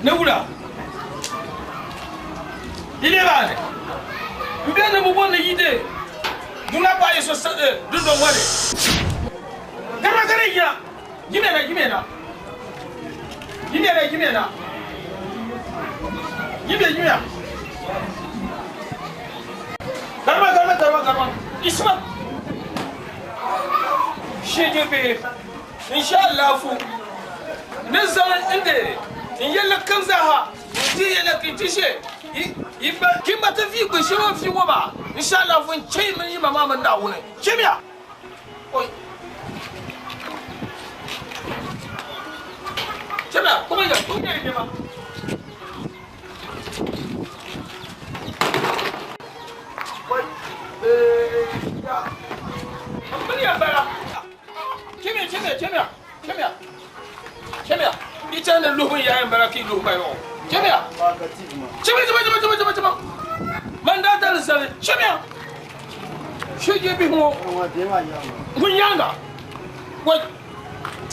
Ne wula ile b'a ne n bɛ ne bɔ ne yide duna ba ye so dun dɔ wale gara gara ya jimɛ na jimɛ na jimɛ na jimɛ na jimɛ jimɛ garba garba garba garba isma shege inshallah fu ne zan inde n yɛlɛ kan zaa ti yɛlɛ ki ti she ki ma ti fi gbe shɛŋa fi ŋɔ maa inshallah fu n chɛ min yi ma maa min Naawuni chɛmiya oi chɛmiya kuma ya kuma ya nema oi ya n bini ya bala chɛmiya chɛmiya chɛmiya chɛmiya chɛmiya i chɛni ni luhu ya n bala k'i luhu ma yɔ chɛmiya chɛmiya chɛmiya chɛmiya chɛmiya chɛmiya man daa tali sali chɛmiya shege bihi ŋɔ ŋun nyaanga wai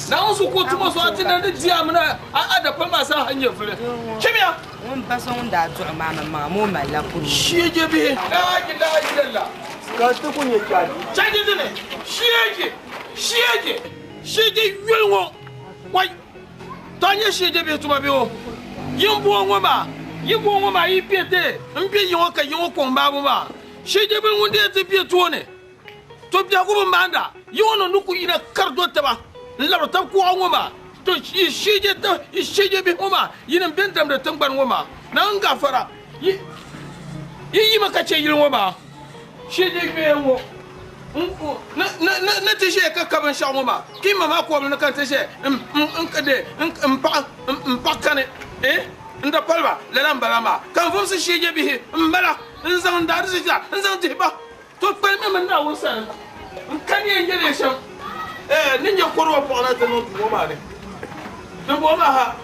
Naawuni su ko tuma so a ti na ni diya mina a da pali maa zaa ha nyɛ vuli chɛmiya ŋun ba so ŋun daa dɔɣi maa mini maŋa moo malila kuri shege bihi laa ilaha illallah ka ti ku nyɛ chaji chaji dini shege shege shege yoli ŋɔ wai to a nyɛ shege bihi tuma bihi ŋɔ yin bɔŋɔ ŋɔ maa yi bɔŋɔ ŋɔ maa yi bɛ de n bɛ yi ŋɔ ka yi ŋɔ kɔŋ baabu maa shege bihi ŋun dee ti bɛ tooni to biɛhigu bi maanda yi ŋɔ niŋ ni ku yina kari do taba n labiri tabi kuɣa ŋɔ maa to yi shege bihi ŋɔ maa yinim bɛn damdi tingbani ŋɔ maa na n gafara yi yimi ka chɛ yili ŋɔ maa shege gbɛya ŋɔ ni ti ʒɛya ka ka binshaɣu ŋɔ maa ki ma maa kɔbili ni ka ti ʒɛya n paɣa kani n da paliba lala n bala maa ka n vumsi shege bihi n bala n zaŋ n daari zaa n zaŋ dihi ba to kpalimi min Naawuni sani n kani yɛn yɛli shɛm ni nyɛ kɔriba paɣana ti niŋ duu ŋɔ maa ni din bɔŋɔ maa ha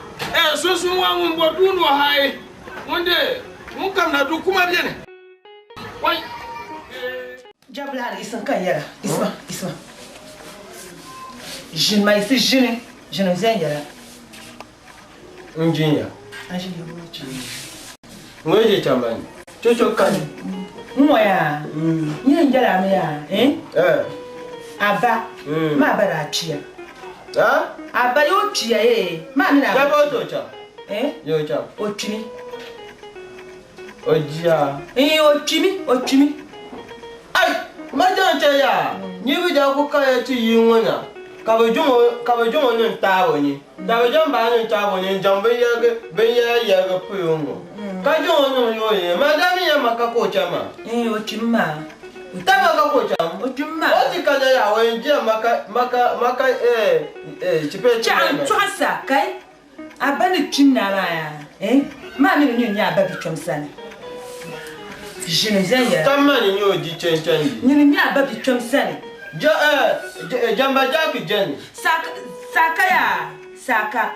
sunsuun waa ŋun bɔri duu ni o hayi ŋun de ŋun kamina duu kuma bɛni wai Jabulani isin kan yɛla isma isma ʒini ma isi ʒini ʒini n yɛla n jinya an ʒini yɛla ŋun je chambani chocho kani n ŋɔ yaa nyɛ n yɛla mi yaa aba ma aba daa kpiya aba yoo kpiya ye maa mi na aba o to cha yoo cha o kpimi o jiya o kpimi o kpimi ai ma jan che ya ni bi ja ku ka ya ti yi ŋɔ na ka bi juŋo niŋ taabo ni da bi jam ba niŋ taabo ni n jaŋ binyɛra yɛrigi puyo ŋɔ ka juŋo niŋ yoo ni ma da mi yɛ ma ka ko cha ma o kpimi maa ta ma ka ko cha o kpimi maa o ti ka ya o n jɛ maka maka maka chipe chaɣa n tɔɣisa kai aba ni kpim naa maa yaa maa mi ni nyɛ nyɛ aba bi kpɛm sani ʒini zan yɛla tamma ni nyɛ o di chen chen di nyini nyɛ aba bi kpɛm sani jamba jaaki jeni saka yaa saka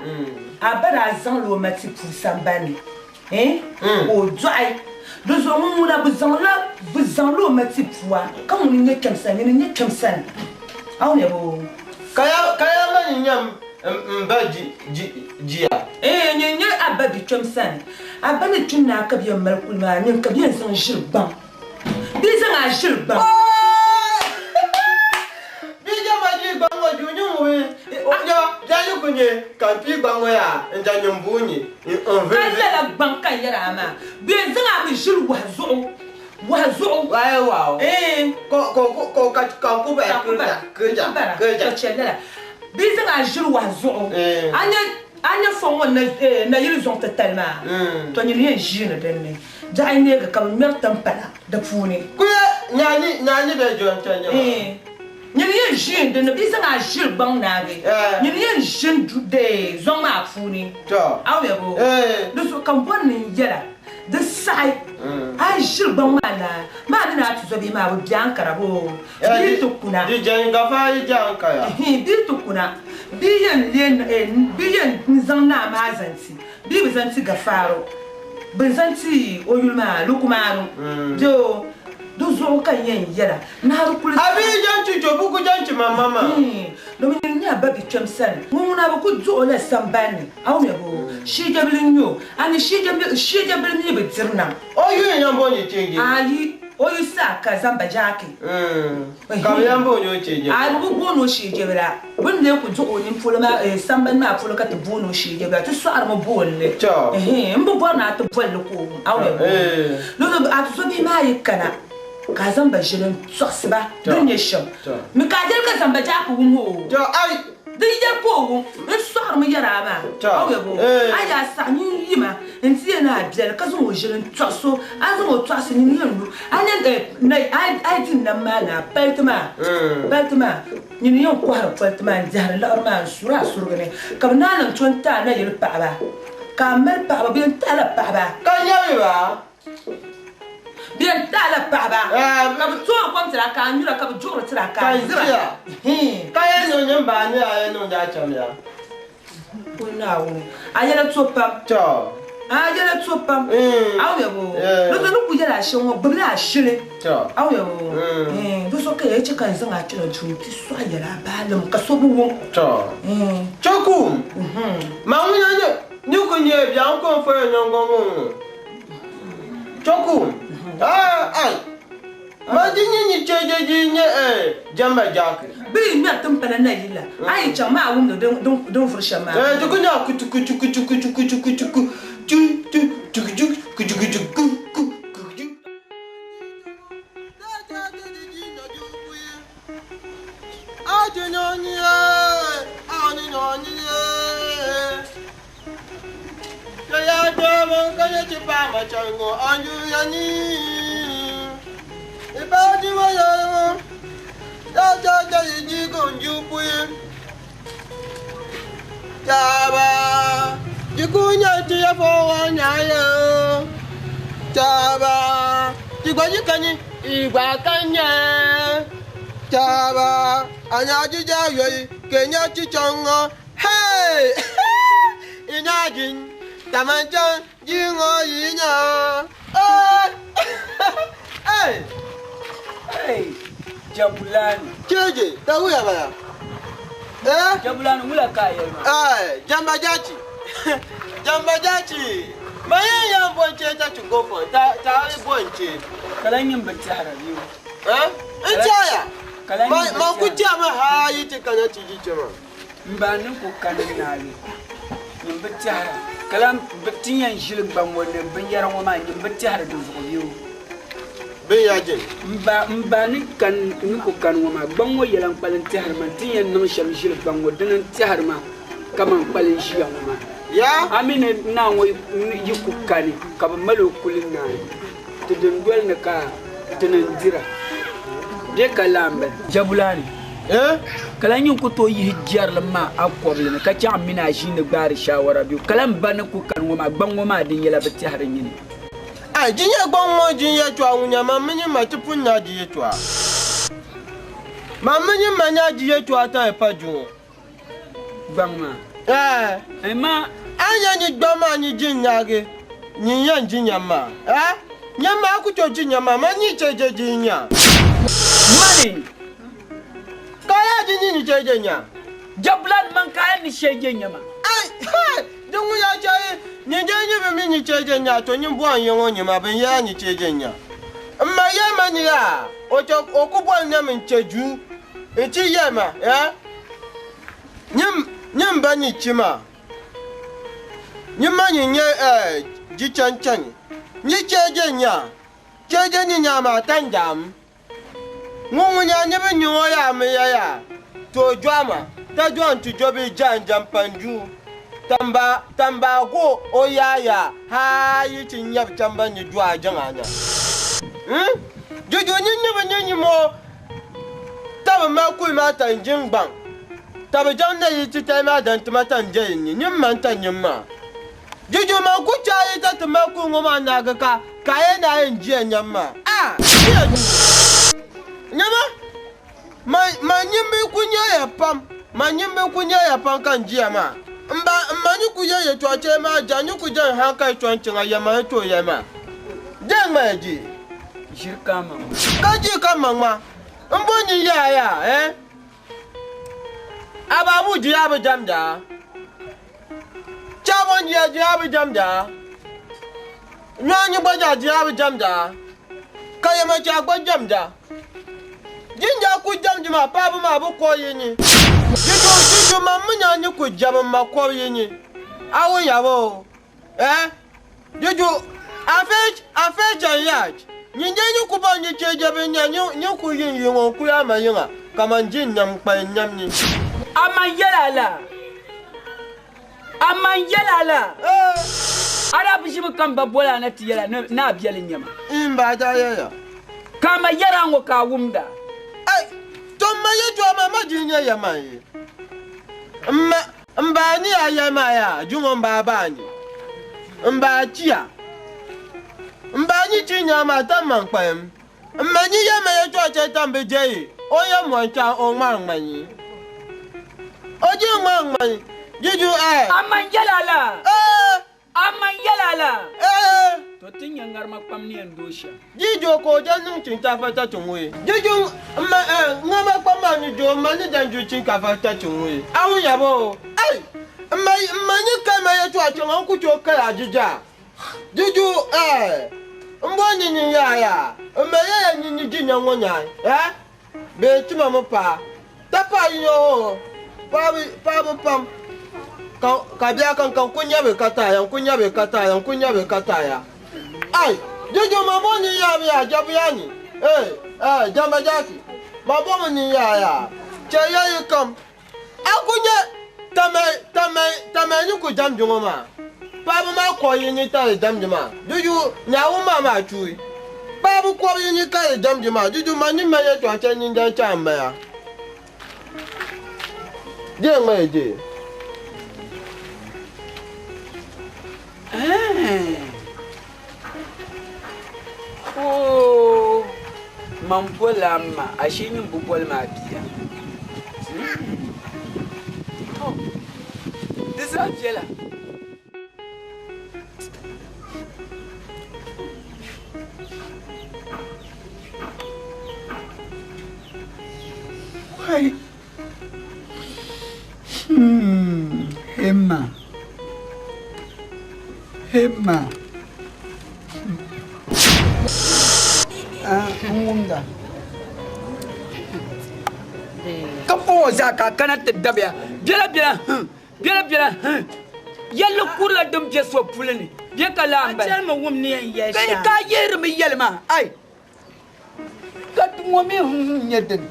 aba daa zaŋ la o ma ti puu sambani ka o dɔɣi di zuɣu ŋun ŋuna bi zaŋ la o ma ti puwa ka ŋuni nyɛ kpɛm sani nyini nyɛ kpɛm sani a wuni bo kaya ma ni nyɛ n ba jiya nyini nyɛ aba bi kpɛm sani aba ni kpim naa ka bi yɛn mali kuli maa nyini ka bi yɛn zaŋ ʒiri gbaŋ bi zaŋ a ʒiri gbaŋ ka n pii gbaŋ ŋɔ yaa n da nyim buu ni n ka lala gbaŋ ka n yɛra a maa bɛ zaŋ a mi ʒiri wahi zuɣu Wahi zuɣu. Wahi waɣu. Ko ko ko ka ka ku ba kirja kirja kirja. Ka chɛ lala. Bɛ zaŋ a ʒiri wahi zuɣu. A nya a nya fɔŋ ŋɔ nayili zuŋ titali maa to nyini yɛn ʒiini din ni biɛɣu neegi ka bɛ ŋmɛri timpana di puuni. Kuya nyaanyi nyaanyi bɛ jɔn chɛ nyɛma. Nyini yɛn ʒiini din ni bɛ zaŋ a ʒiri gbaŋ naagi nyini yɛn ʒini zɔŋ maa puuni. A wumya boo? Di zuɣu ka m bɔri ni n yɛla di saɣi a yi ʒiri gbaŋ maa naai maa ni ni a tizɔbihi maa bɛ be Ankara boo bɛ yi ti kuna. Di jɛn gafa yi je Ankara. Bɛ yi ti kuna bɛ yɛn lee bɛ yɛn zaŋ naa maa zaŋ ti bee bɛ zaŋ ti Gafaaro bɛ zaŋ ti o yuli maa Lukumaanu bee di zuɣu ka n yɛn yɛla naa di kuli. A bi jɛn ti cho buku jɛn ti ma ma maa. Domin nyin nyɛ a ba bikpɛm sani ŋun ŋuna bi ku duɣ o la sambani ni a wumya boo shiijabili n-nyɛ o a ni shiijabili mi bi diri nam. O yuli n-yɛn booni Cheeje. Ayi, o yu sa ka Zamba Jaaki. Ka bɛ yɛn booni o Cheeje. Ayi, bɛ bi booni o Shiijabila. Bɛ ni lee ku duɣ o nini polo maa, sambani maa polo ka ti booni o Shiijabila. Ti sɔɣirimi booni li. M bi bɔri ni a ti boli li ka o wum. A wumya boo? Dinzuɣu a tizɔbihi maa yi kana ka a zaŋ ba ʒili n-tɔɣisi ba di ni nyɛ shɛm. Mi ka a yɛli ka Zamba Jaaki wum o. Di yɛli ka o wum, n sɔɣirimi yɛri a maa, a wumya boo? A yi a saɣi nyin yi ma nti yɛn a biɛli ka zaŋ o ʒili n-tɔɣisi o, a zaŋ o tɔɣisi nyin yɛn lu a nya a yi di nam maa ni a paliti maa, paliti maa, nyin yɛn kɔhiri politi maa n-dɛhiri liɣiri maa n-suri a surugu ni, ka bɛ naan niŋ to n-ti a nayili paɣiba, ka a mali paɣiba bee n-ti a la paɣiba. Ka nyami ba. Bɛ yɛn ti a la paɣiba, ka bɛ toori kom tiri a ka a nyura, ka bɛ duɣiri tiri a ka a dira. Ka yɛn niŋ nyin baa ni a yɛn niŋdi a chamiya. O Naawuni, a yɛla to pam. A yɛla to pam. A wumya boo? Di zuɣu ni ku yɛli a shɛm ŋɔ, gbibila a shili. A wumya boo? Di zuɣu ka yɛli chɛ ka n zaŋ a kpɛna duu nti sɔɣi yɛli a baalim ka so bi wum. Chɛ kum. Ma ŋun yɛn ni ku nyɛ biɛɣu ka o fɔya nyɔŋgɔŋ ŋɔ ŋɔ. Choku. Ah, ai. Ma di nyi nyi che je ji nye eh jamba jaaki. Bɛ yi ŋmɛri timpana nayili la, a yi chaŋ maa wumdi din vuri shɛm maa. Eh, di ku nya kutu kutu kutu kutu kutu kutu ku tu tu tu ku ku ku ku ku ku ku ku. Chaba, anya jija yoyi, kenya chichongo, hey! Inyajin, tamanchan, jingo yinya, hey! Hey! Hey! Jabulani. Cheje, tawu ya baya. Eh? Jabulani, wula ka yɛli ma. Hey, jamba jachi. Jamba jachi. Ma yin yan bonche ta chugofo, ta ta bonche. Kala nyin bi tɛhira biyu. Eh? N caya. Ma ku chama ha yi ti kana ti ji chama. N ba ni ku kani naagi. Nyin bi tɛhira. Kala ti yɛn ʒili gbaŋ ŋɔ ni binyɛra ŋɔ maa nyin bi tɛhiri di zuɣu biyu. Bin ya jin. N ba ni ku kani ŋɔ maa gbaŋ ŋɔ yɛla n kpalim tɛhiri ma ti yɛn niŋ shɛm ʒili gbaŋ ŋɔ dini n tɛhiri ma kaman kpalim ʒiya ŋɔ maa. Ya? A mi ni naa ŋɔ yi ku kani ka bɛ mali o kuli naai. Ti dindoli ni ka dini n dira. Bɛ ka laamba. Jabulani. Eh? Kala nyin ku tooi yihi jɛrili maa a kɔbili ni ka chaŋ mini a ʒiindi gbaari shawara biɛ. Kala n ba ni ku kani ŋɔ maa gbaŋ ŋɔ maa din yɛla bi tɛhiri nyini. Ai, jinya gbaŋ ŋɔ jinya chɔa ŋunya ma mini ma ti pun nya jinya chɔa. Ma mini ma nya jinya chɔa ta pa ju ŋɔ. Gbaŋ maa? Eh. Eh, ma. A nya ni gbaŋ maa ni jinyaagi, ni yɛn jinya maa. Eh? Nya maa ku to jinya maa, ma ni che je jinya. Mani. Ka ya ji ni che je nya. Jabulani man ka ya ni che je nya ma. Ai, hai, din ŋun ya che yi, ni je ni bi mi ni che je nya, to ni bo an ye ŋɔ nyima, bin ya ni che je nya. Ma ye ma ni ya, o che o ku bo ne min che ju. E ti ye ma, eh? Nyim, nyim ba ni chi ma. Nyim ma ni nye, eh, ji chan chan. Ni che je nya. Cheje ni nyama tanjam. Ŋun nya ni bi nyiŋ o yaa mi ya yaa. To jɔma, ta jɔn ti jɔbi janjam panju. Tamba tamba go o yaa yaa haa yi ti nyab chamba ni jɔa jaŋa nya. Juju ni nyibi ni nyimo tabi ma kui ma tan jingbaŋ. Tabi jaŋ na yi ti tai ma dan ti ma tan je ni nyim man tan nyim ma. Juju ma ku cha yi ta ti ma kui ŋɔ ma naagi ka ka ye na yin jiya nyam ma. Ah! Nyama ma ma nyimbi ku nyaya pam ma nyimbi ku nyaya pam kan jiya ma. Mba mma ni ku ye ye tɔ che ma ja ni ku jan han kai tɔn tiŋa ya ma to ya ma. Den ŋma ji. Ʒiri ka ma. Ka ji ka ma ŋma. N bo ni ya ya eh. Ababu ji ya bi jamda. Chabon ji ya bi jamda. Nyɔnyi gba ja ji ya bi jamda. Ka ya ma cha gba jamda. Jinja ku jamdi ma paabu ma bu ko yini. Jijo jijo ma munya ni ku jam ma ko yini. Awo yabo. Eh? Jijo afe afe jan yaj. Nyinje ni ku ba ni cheje bi nya ni ni ku yin yin on ku ya ma yinga. Kaman jin nyam kpa nyam ni. Aman yela la. Aman yela la. Ara bi jibi kan ba bola na ti yela na bieli nyama. In ba da ya ya. Kama yera ngo ka wumda. Ai, to ma ye to ma ma jinya ya ma ye. Mma mba ni ya ya ma ya, jungo mba ba ni. Mba chia. Mba ni chinya ma ta man kpem. Mma ni ya ma ye to che ta mbe je yi. O ye mo cha o ma ma ni. O ji ma ma ni. Jiju eh. Aman yela la. Eh. Aman yela la. Eh. To tin yangar ma kpam ni ndosha. Jijo ko ja nung chin ta fa ta chunwe. Jijo ma eh ngama kpam ma ni jo ma ni dan ju chin ka fa ta chunwe. Awu ya bo. Ai. Ma ma ni ka ma ye to a chun ku cho ka ya jija. Jijo eh mbo ni ni ya ya. Ma ye ni ni ji nya nya. Eh? Be ti ma mo pa. Ta pa yo. Pa pa pam. Ka ka bia kan kan kunya be kata ya kunya be kata ya kunya be kata ya. Ai, jojo ma bo ni ya ya jabu ya ni. Eh, eh jamba jaki. Ma bo ni ya ya. Che ya yi kam. Akunya tame tame tame ni ku jam jungo ma. Pa bu ma ko yi ni ta jam juma. Jojo nya wo ma ma chui. Pa bu ko yi ni ka jam juma. Jojo ma ni ma ye to che ni ja cha ma ya. Je ma je. Eh. Oh, mambola ma ashe yin bubol ma biya. Oh, this is Angela. Why? Emma. Emma. Ah, wumda. Ka po za ka kana te dabya. Biela biela biela biela Yello kurla dum je so pulini. Bi ka lamba. A ma wum ni yan yesha. Kai ka yeri mi yelma. Ai. Ka tungo mi nyedin.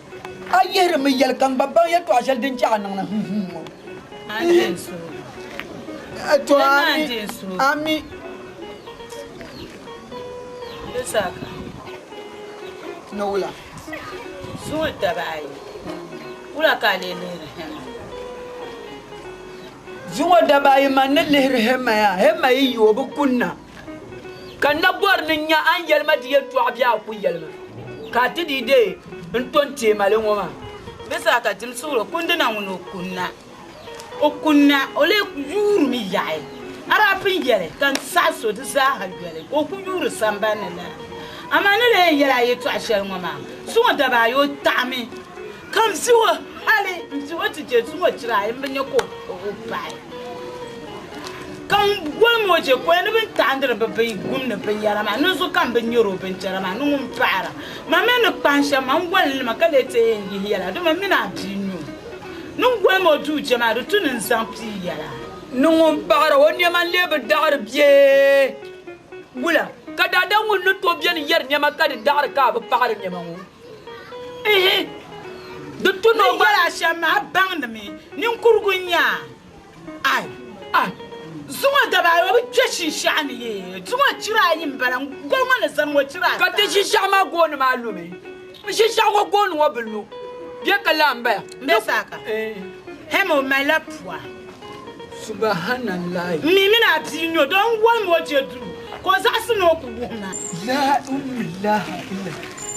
A yeri mi yel kan babban ya to ashal din cha nan na. To ami. Ami. Bisaka. No wula. Zuwa dabai. Wula ka le lehiri hema. Zuwa dabai ma ne lehiri hema ya. Hema yi yobu kunna. Kan na bor ni nya an yelma di to abia ku yelma. Ka ti di de nton te male ngoma. Bisaka tim suro kundina wono kunna. O kunna ole yuru mi yae. Ara pin yele kan sa so di za ha yele. O ku yuru samba ne la. Ama ne le yela ye to ashel ngoma. Suwa daba yo tami. Kam siwa hali msiwa tije suwa chira imbe nyoko o bai. Kam gol mo je ko ne bin tandre be be gum ne bin yara ma no so kam bin nyoro bin chara ma no ngum para. Ma me ne pansha ma ngol ma ka le te ngi yela do ma mina bi nu. No gol mo du je ma do tun nzan pi yela. No ngum para woni ma lebe dar bie. Wula Ka daadam ŋun ni tooi beni yɛri nɛma ka di daɣiri ka a bi paɣiri nɛma ŋɔ. Ihi! Di tu ni o Ni gba. yɛl a shɛm maa, a baŋdimi. Ninkurigu n-nyɛ a. Ai! Ai! Zuŋɔ daba ayi o bi kpe shinshɛɣu ni yee. Zuŋɔ chira ayi m-bala. Goli ŋɔ ni zani ŋɔ chira Ka ti ata. shinshɛɣu maa gooni maa lumi. Shinshɛɣu ŋɔ gooni ŋɔ bi lu. Bɛ ka laa m-baya. M be saaka. Hɛma o malila pua. Subahanallahi. M mi mini a bia n-nyɛ o, doo n wolimi o je duu ka o zaɣisi ni o ku wuhi ma. La ilaha illa.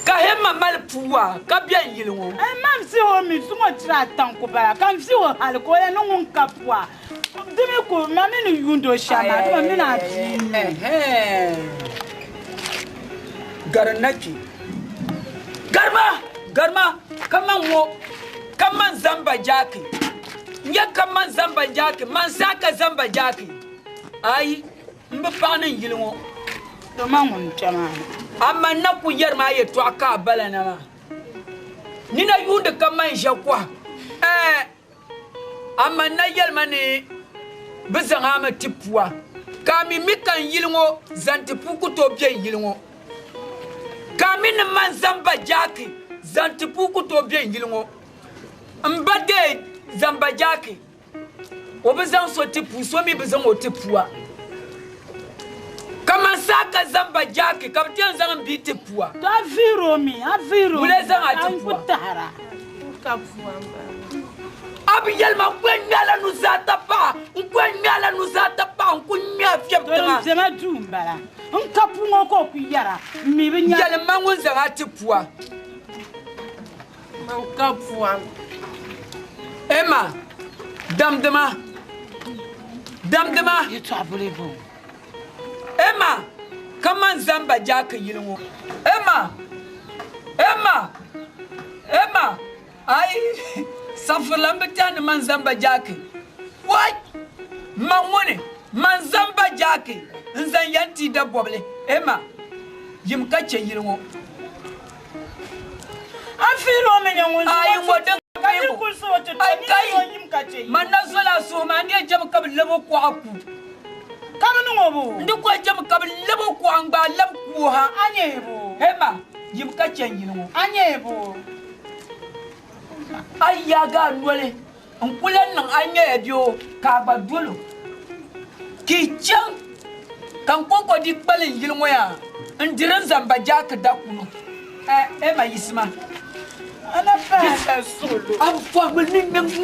Ka hɛma mali pua ka be n yili ŋɔ. Ma n vihi o mi zuŋɔ chira ata n-ku bala ka n vihi o hali ka o yɛli ni ŋun ka pua di mi ku ma mi ni yuund o shɛm maa dama m mini a bia n-nyɛ o. Gari na kpi. Garima! Garima! Kaman ŋɔ, kaman zamba jaaki. N-nyɛ kaman zamba jaaki, man saaka zamba jaaki. Ayi, m bi paɣi ni n yili ŋɔ. Dama ŋun kpe maa ni. Amaa n na ku yɛri ma a yɛtɔɣa ka a bala na maa. Nina yuundi kaman ʒe kɔha. Ɛɛ, amaa n na yɛli ma ni bɛ zaŋ a mi ti pua, ka a mi mi ka n yili ŋɔ zaŋ ti puu ku tooi be n yili ŋɔ. Ka a mi ni man zamba jaaki zaŋ ti puu ku tooi be n yili ŋɔ. M ba deei zamba jaaki, o bi zaŋ so ti puu, so mi bi zaŋ o ti pua. Kaman saa ka zamba jaaki ka bɛ ti yɛn zaŋ m bia ti pua. To a vihir o mi, a vihir o mi. Wula zaŋ a ti N ku pua? tahira. Ka pua m-bala. A bi yɛli ma n ku yɛn ŋme a la nuzaa tapaɣa, n ku yɛn ŋme a la nuzaa tapaɣa, n ku ŋme a fiɛbi To din tiŋa. bema duu m-bala. N ka puu ŋɔ ka o ku yɛra, m mi bi nya. Yɛlim ma ŋun zaŋ a ti pua. Man ka pua. Emma, damdima. Damdima. Yɛtɔɣa buli bo. Emma, ka man zamba jaaki yili ŋɔ. Emma, Emma, Emma, ai, safirila m bi tɛhi ni man zamba jaaki. Wai! Man ŋuni, man zamba jaaki n zaŋ ya n-ti da bɔbili. Emma, yim ka che yili ŋɔ. A vihiri o mi nyɛ ŋun Ai, zaŋ ŋɔ din ka niri kuli so o ti to, Ai, niri kai! o yim ka che yili. Man na zola a suhu maa, n di jɛmi ka bɛ lab o kuɣa ku. Ka bɛ niŋ o bo? N di kɔhi jɛmi ka bɛ lab o kuɣa n-gbaai lab ku o ha. A nyɛ bo? Hema, yim ka che n yili ŋɔ. A nyɛ bo? A yaagi a noli n ku lan niŋ a nyɛya bɛ o ka a gba dol o. Ka yi chaŋ ka n kɔŋko di kpalim yili ŋɔ yaa n diri n zamba jaaki dakunu. Ɛ, Ema yiɣisima. A na paai a suɣulo. A bi fɔhimi ni ŋme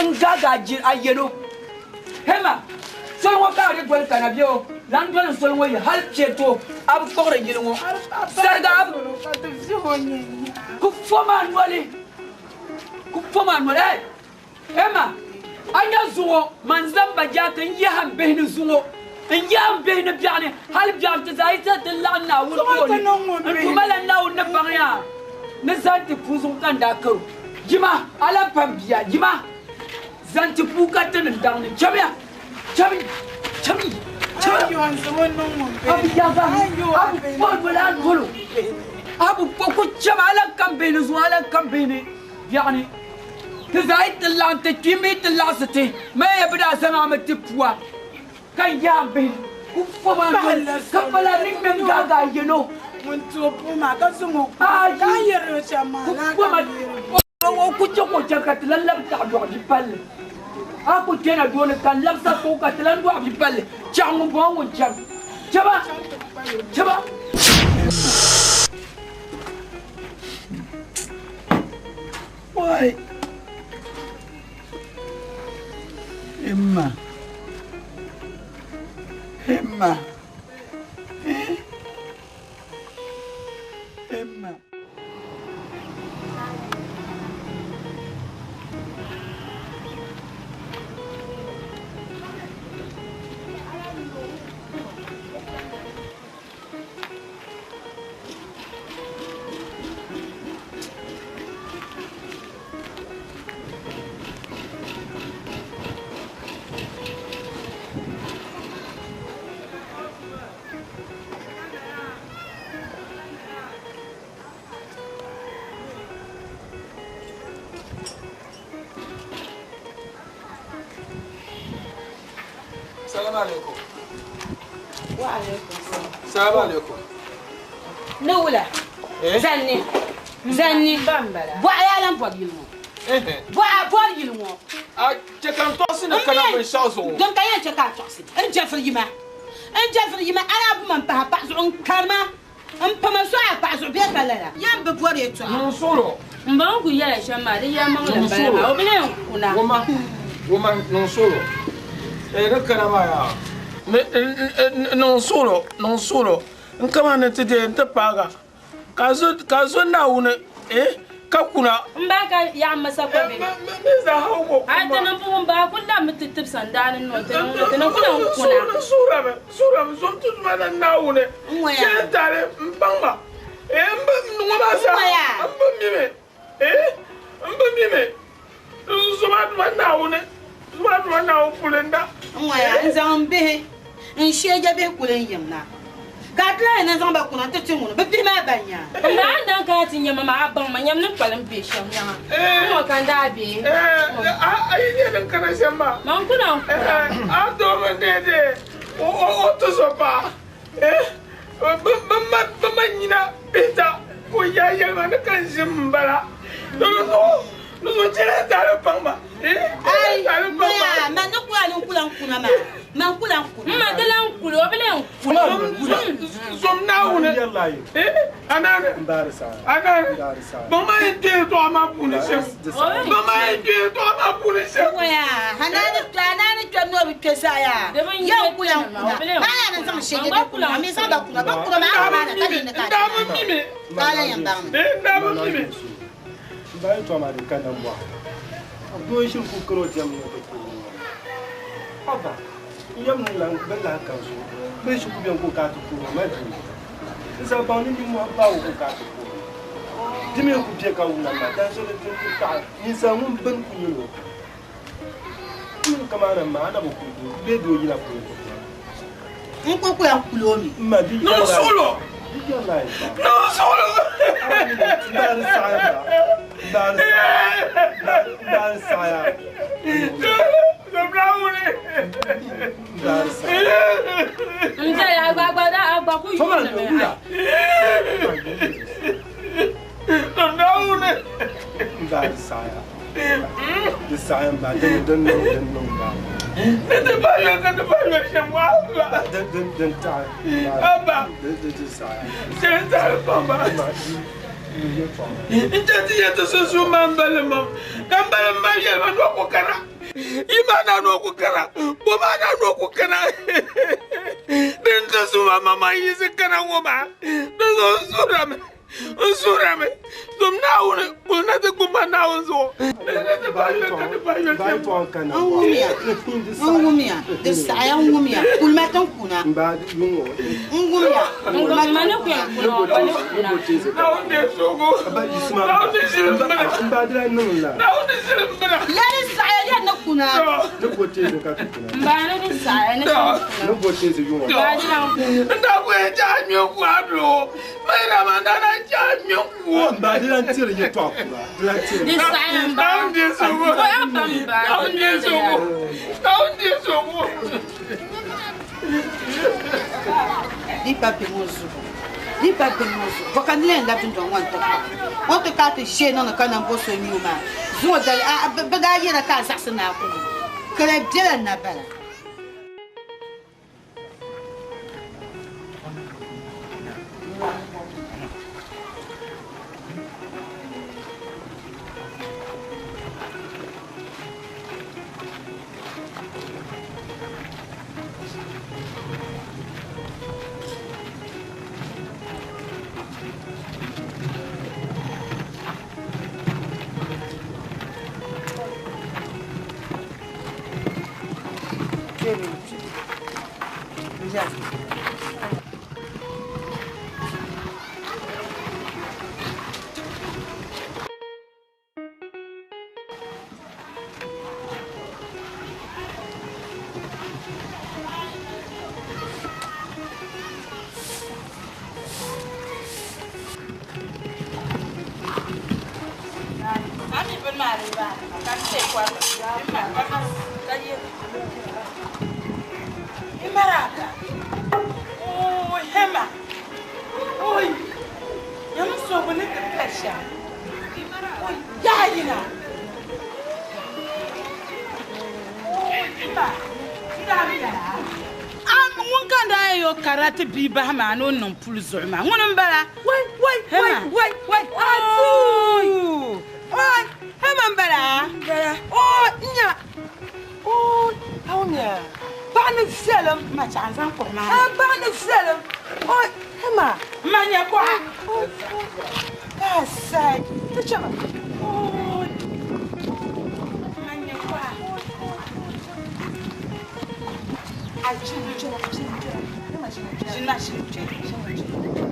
n-gaagi a yɛlo. Hema, soli ŋɔ ka a di doli kana bɛ o lan doli n soli ŋɔ yi hali kpe to a bi kpuɣiri yili ŋɔ. Sariga a bi ku fom a noli. Ku fom a noli. Ɛ, Ema, a nya zuŋɔ man zamba jaaki n yihi n bihi ni zuŋɔ. N yihi n bihi ni biɛɣuni hali biɛɣuni ti zaa yi ti laɣim Naawuni tooni. N tuma la Naawuni ni baŋ ya ni zaŋ ti puu zuɣu ka n daa karo. Yima, a lan pam bia, yima zaŋ ti puu ka ti ni daŋ ni. Chamiya, chami, chami, chami. A bi yaga, a bi kpuɣi noli a dolo. A bi kpuɣi ku chami a lan kam bihi ni zuŋɔ, a lan kam bihi ni biɛɣuni. Ti zaa yi ti laɣim ti kpimbi yi ti laɣisi ti, maya ya bi daa zaŋ a mi ti pua ka yaai m bihi ku fom a noli ka pala ni ŋme n-gaagi a yɛlo. Ŋun ti o puu maa ka zaŋ o kpuɣi ka a yɛri o shɛm maa Ku laa fom ka a bi yɛri o. O ku chɛ ka o chɛ ka ti lan labi taɣi dɔɣi bi palli. A ku kpɛna dooni ka n labisa kpuɣi ka ti lan dɔɣi bi palli. Chɛɣu ŋun bɔŋɔ ŋun chɛm. Chɛba! Chɛba! Why? Emma. Emma. Eh? Emma. Salam alaikum. Salamu alaikum. Ni wula. Zanni. Zanni. Bɔɣa yaa lan bɔri yili ŋɔ. Bɔɣa bɔri yili ŋɔ. A chɛ ka n tɔɣisi ni kana binshɛɣu zuɣu. Din ka yɛn chɛ ka a tɔɣisi. N jɛfiri yima. N jɛfiri yima a daa bu ma m-pahi paɣa zuɣu n karima. N pama so a paɣa zuɣu bee ka lala. Yɛn bi bɔri yɛtɔɣa. Niŋ suɣulo. N ba ŋɔ kuli yɛla shɛm maa di yɛlimaŋli m bala maa o bi lahi kuna. Woma woma niŋ suɣulo. Ee di kana maa yaa. Niŋ suɣulo niŋ suɣulo n kama ni ti deei n ti paaga ka a zo Naawuni eh ka kuna. N ba ka yaɣa masa ko bɛ. A ti niŋ puhi n ba kuli labimi ti tibi sandaani n niŋ ti niŋ ti niŋ kuli n kuna. Suurami suurami zom ti tuma ni Naawuni chɛ tali n baŋ ma eh n bi ŋɔ maa zaa n bi mimi eh n bi mimi zoma tuma Naawuni zoma tuma Naawuni puli n da. N ŋɔya n zaŋ n bihi n sheeja bihi kuli n yiŋ na ka a ti lahi ni zaŋ ba kuna nti ti ŋuni bɛ bihi maa ban nya. N daa n daŋ kana ti nya ma maa a baŋ ma nyam ni kpalim be shɛm nyaŋa n ŋɔ ka n daa be. A yi nyɛ din kana shɛm maa. Man kuna n kuna. A doo mi deei o tuzo paɣa bɛ ma nyina bihita ka o yaa yɛli ma ni ka n ʒim m bala di zuɣu di zuɣu chɛli taali paŋ ma. Ai maya man ni kula ni kula n kuna maa man kula n kuna. N ma di lan kuli o bi lan kuli. Zom Naawuni anaani anaani bɛ ma yɛn kpee tɔɣa maa puuni shɛm bɛ ma yɛn kpee tɔɣa maa puuni shɛm. Waya anaani anaani kpɛm ni o bi kpɛ zaa yaa yɛn kula n kuna maa yaa ni zaŋ shɛŋa bi kuna mi zaŋ ba kuna ba kuna maa maa na ka di ni ka. N daa bi mimi. Kaa lan yɛn baŋ mi. N daa bi mimi. N ba yɛltɔɣa maa din ka nambɔɣu. Doo n ʒiri kuli kari o diɛm ni o ti kuli ŋɔ. Haba, n yɛm ni lan bɛ lahi ka zuɣu. Bɛ ʒi ku bɛni ka o ka ti kuri o ma dii. N zaŋ baŋ ni nimmohi baai o ka o ka ti kuri o. Di mi ku be ka wula maa, dan shɛli din ti taɣi ninsal ŋun bini ku nyɛla o. Kuli kamani m ma, a na bi kuli doo bee doo yila polo ti kuri. N kuli ku yɛn kuli o mi. M ma, di Niŋ suɣulo. Di yɛrila yi pa. Niŋ suɣulo. M ba di saɣaya ba. M ba di saɣaya. M ba di saɣaya. M ba di saɣaya. N zaya agba agba da agba ku yuuni mi. M ba di saɣaya. Di saɣaya m ba din din niŋ din niŋ ba. Ni ti ba yoli ka ti ba yoli shɛm waa ba. Din din din taɣi. Abba. Di di di saɣaya. Shɛli taɣi pam ba. N chɛ ti yɛ ti sunsuun maa n bali mam ka n bali ma yɛli ma ni o ku kana yi maa na ni o ku kana bo maa na ni o ku kana din ti suma ma ma yiɣisi kana ŋɔ maa di zuɣu n suhurimi n suhurimi dom Naawuni kuli na ti gbubi ma Naawuni zuɣu ni ti ba yoli ka ti ba yoli shɛm. N wumiya n wumiya di saɣaya n wumiya kulima tin kuna n wumiya kulima tin kuna. Naawuni deei suhigu Naawuni ʒili m bina Naawuni ʒili m bina. Ya di saɣaya ya ni kuna. N ba ni di saɣaya ni kuna. N daa ku yɛn chɛ a ŋme n ku a doo ma yɛra maa n daa na chɛ a ŋme n ku o. M ba di lan tiri yɛltɔɣa kura di lan tiri. Di saɣaya n ba. Naawuni deei suhigu O ya ba m ba. Naawuni deei suhigu Naawuni deei suhigu. Di pa bihi ŋɔ zuɣu di pa bihi ŋɔ zuɣu bɔ ka n lahi labi dundɔŋ ŋɔ n-ti kpa o ti ka ti ʒee niŋdi ka niŋ bo so nyuu maa zuŋɔ dali a bɛ daa yɛra ka a zaɣisi ni a ku ŋɔ kala bela na bala. yi o karati bia bahi maa ni o niŋ puli zuɣu maa ŋuni m-bala? Wai, wai, wai, wai, wai, atuu! Oi, hema m-bala? Oi, n nya. Oi, awumya. Paɣa ni viɛlim. Ma chaɣ n zaŋ kuɣu maa. A paɣa ni viɛlim. Oi, hema. Ma nya kuɣa. Ka a sahi. Ti chama. Oi. Ma nya kuɣa. Ai, ʒini kpɛla, ʒini kpɛla. Hema ʒini kpɛla. Ʒini maa ʒini kpɛla, ʒini kpɛla.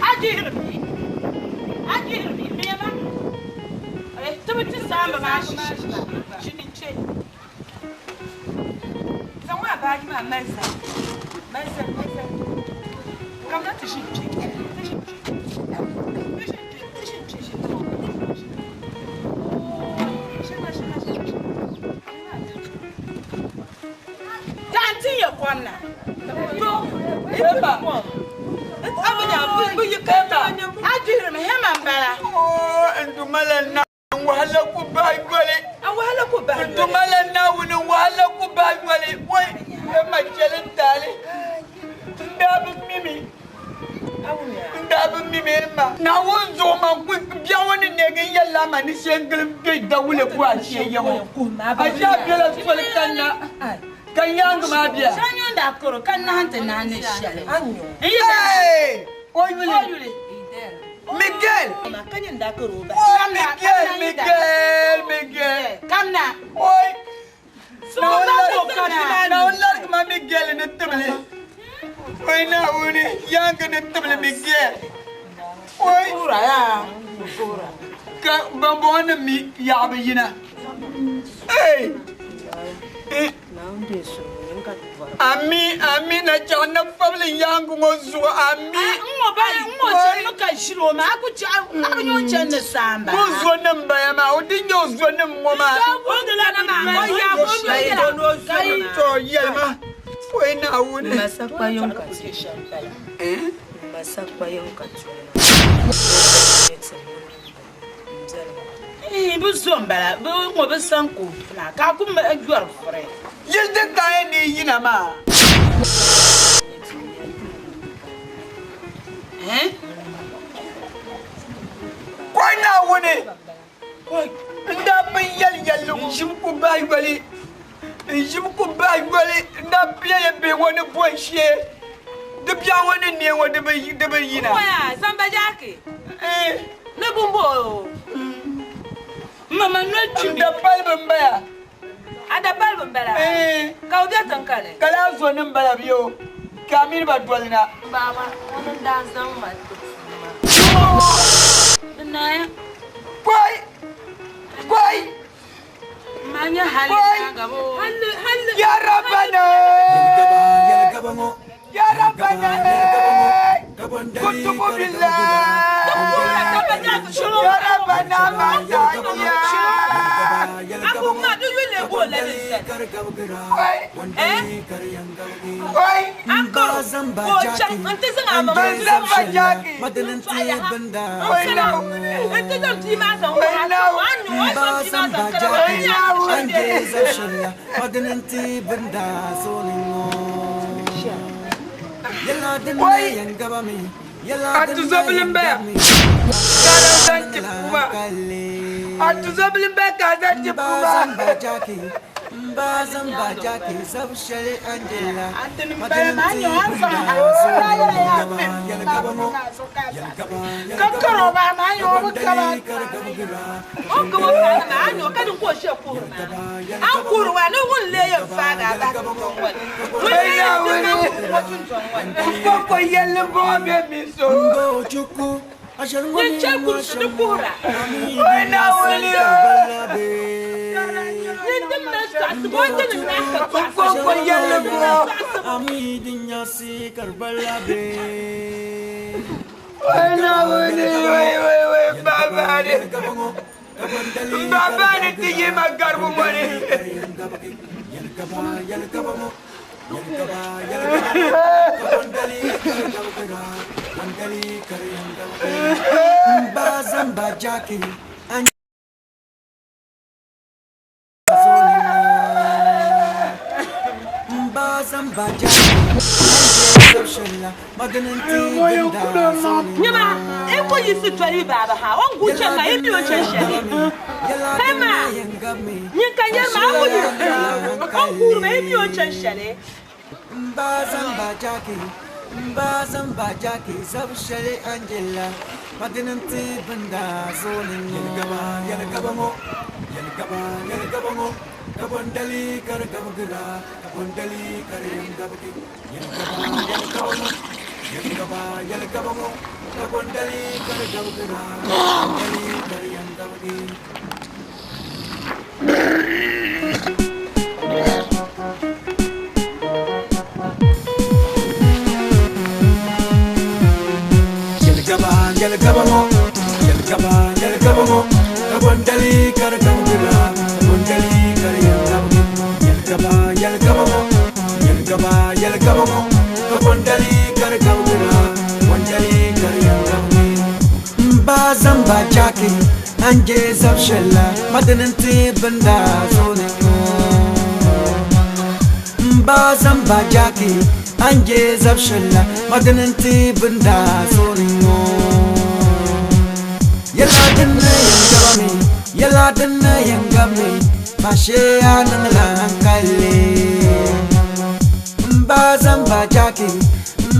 A jihiri mi. A jihiri mi. Mema. Ti bi ti saamba maa ʒi shɛli. Ʒini kpe. Zaŋ maa baaji maa mali zali. Mali zali, mali zali. Kamina ti ʒini kpe. Ti ʒini kpe. Ti ʒini kpe, ti ʒini kpe, ʒini kpe. Ʒini maa, ʒini maa, ʒini maa, ʒini maa. Daa n-ti ya kom na. Hema. A jihirimi, hema m-bala. Oo, n Duuma la Naawuni wahala ku bahi yoli. A wahala ku bahi yoli. N Duuma la Naawuni wahala ku bahi yoli. Wai, hema chɛli n taali. N daa bi mimi. N daa bi mimi hema. Naawuni zuɣu man ku biɛɣu ni neegi n yɛlila a ma ni shee n gili bɛ dawule ku a shee ya ŋɔ. A shee a bela soli kanna ka nyaaŋa maa bia. Sanyoo daa karo ka nahin ti nahi ni shɛli. Hey! O yuli. Miguel! Oh, Miguel, Miguel, Miguel. Kamna. Oi. Naawuni larigi ma Miguel ni tibili. Oi Naawuni yaaŋa ni tibili Miguel. Oi. Ka bambɔŋɔnim mi yaɣi bi yina. Hey! Ami, ami, na chaɣ na fabili yaaŋa ŋɔ zuɣu, ami. N ŋɔ ba, n ŋɔ chani ka ʒiri o maa, a ku chaɣ, a bi nya o chani ni saamba. O zonim m-bala maa, o di nya o zonim ŋɔ maa. To yɛlima, Oi Naawuni. M ma sakpayɔŋ ka ti M ma sakpayɔŋ ka ti Ii, bɛ zo m-bala, bɛ ŋɔ bɛ san ka o maa, ka a ku yɔri vuri. Yili din ka yɛn neei yina maa. Kɔhi Naawuni n-daa pun yɛli yɛlli ŋɔ. N ʒim ku bahi yoli, n ʒim ku bahi yoli, n daa bela bihi ŋɔ ni bɔhi shee, di biɛɣu ŋɔ ni neei ŋɔ di bi yina. Waya, Zamba Jaaki. Ni bumbo. Mama noli tumi. N dapalibi m-bala. A dapalibi m-bala? Ka o be tiŋ kani? Ka laa zɔnim m-bala bɛ o, ka a mini ba doli na. Baaba, ŋuni n-daa zaŋ ma ti puu maa. Di naaya. Kɔi! Kɔi! Maa nyɛ hali nyaaŋa bo. Hali, hali. Ya Rabbana! Ya Rabbana! Kutubu billah! Ya Rabbana ma zakiya! A tuzobili m-baya ka a daa zaŋ ti puu maa. A tuzobili m-baya ka a zaŋ ti puu maa. Kpɔkpɔ yɛlli m-bɔŋɔ bɛ mi so. Oi Naawuni Kpɔkpɔ yɛlli m-bɔŋɔ. Oi Naawuni oi oi oi Baba ni Baba ni ti yi ma garibu ŋɔ ni. Nyama, e ko yisi toli baba ha, o ngu che ma e mi o che sheli. Pema, nyin ka nyama o yi, o ngu ma e mi o che sheli. Mba jaki, mba jaki, zab sheli Angela, madinin ti binda zolin. Yelgaba, yelgaba mo, yelgaba, yelgaba mo, kabondali kar gabgila, kabondali kar yengabgi. Yelgaba, yelgaba mo, yelgaba, yelgaba mo, kabondali kar gabgila, kabondali kar yengabgi. Yelgaba, yelgaba mo, yelgaba, yelgaba mo, kabondali kar gabgila, kabondali kar yengabgi. Yelgaba, yelgaba mo, yelgaba, yelgaba mo, kabondali kar gabgila, kabondali kar yengabgi. Mba zamba jaki, anje zabshella, madinin ti binda zoni. Mba zamba jaki, anje zabshella, madinin ti binda zoni. Yalla dinna yangami, yalla dinna yangami, mashe anang hankali. Mba zamba jaki,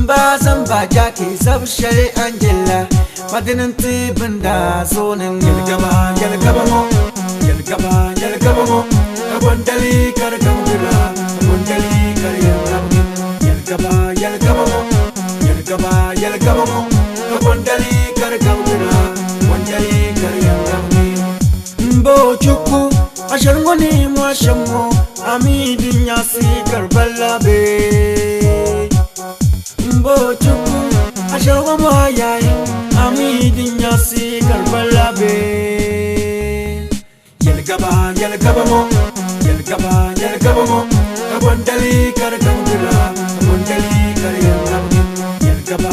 mba zamba jaki, zabshelle Angela, madinin ti binda zoni. Yelgaba, yelgaba mo, yelgaba, yelgaba mo, kabondali kar gabgila, kabondali kar yangabgi. Yelgaba, yelgaba mo, yelgaba, yelgaba mo, kabondali kar gabgila, kabondali kar yangabgi. Mbo chukwu, asharngoni mo ashango, amidi nyasi karbala be. Mbo chukwu, asharngo mo ayai, amidi nyasi karbala be. Yelgaba, yelgaba mo, yelgaba, yelgaba mo, kabondali kar gabgila, kabondali kar yangabgi. Yelgaba,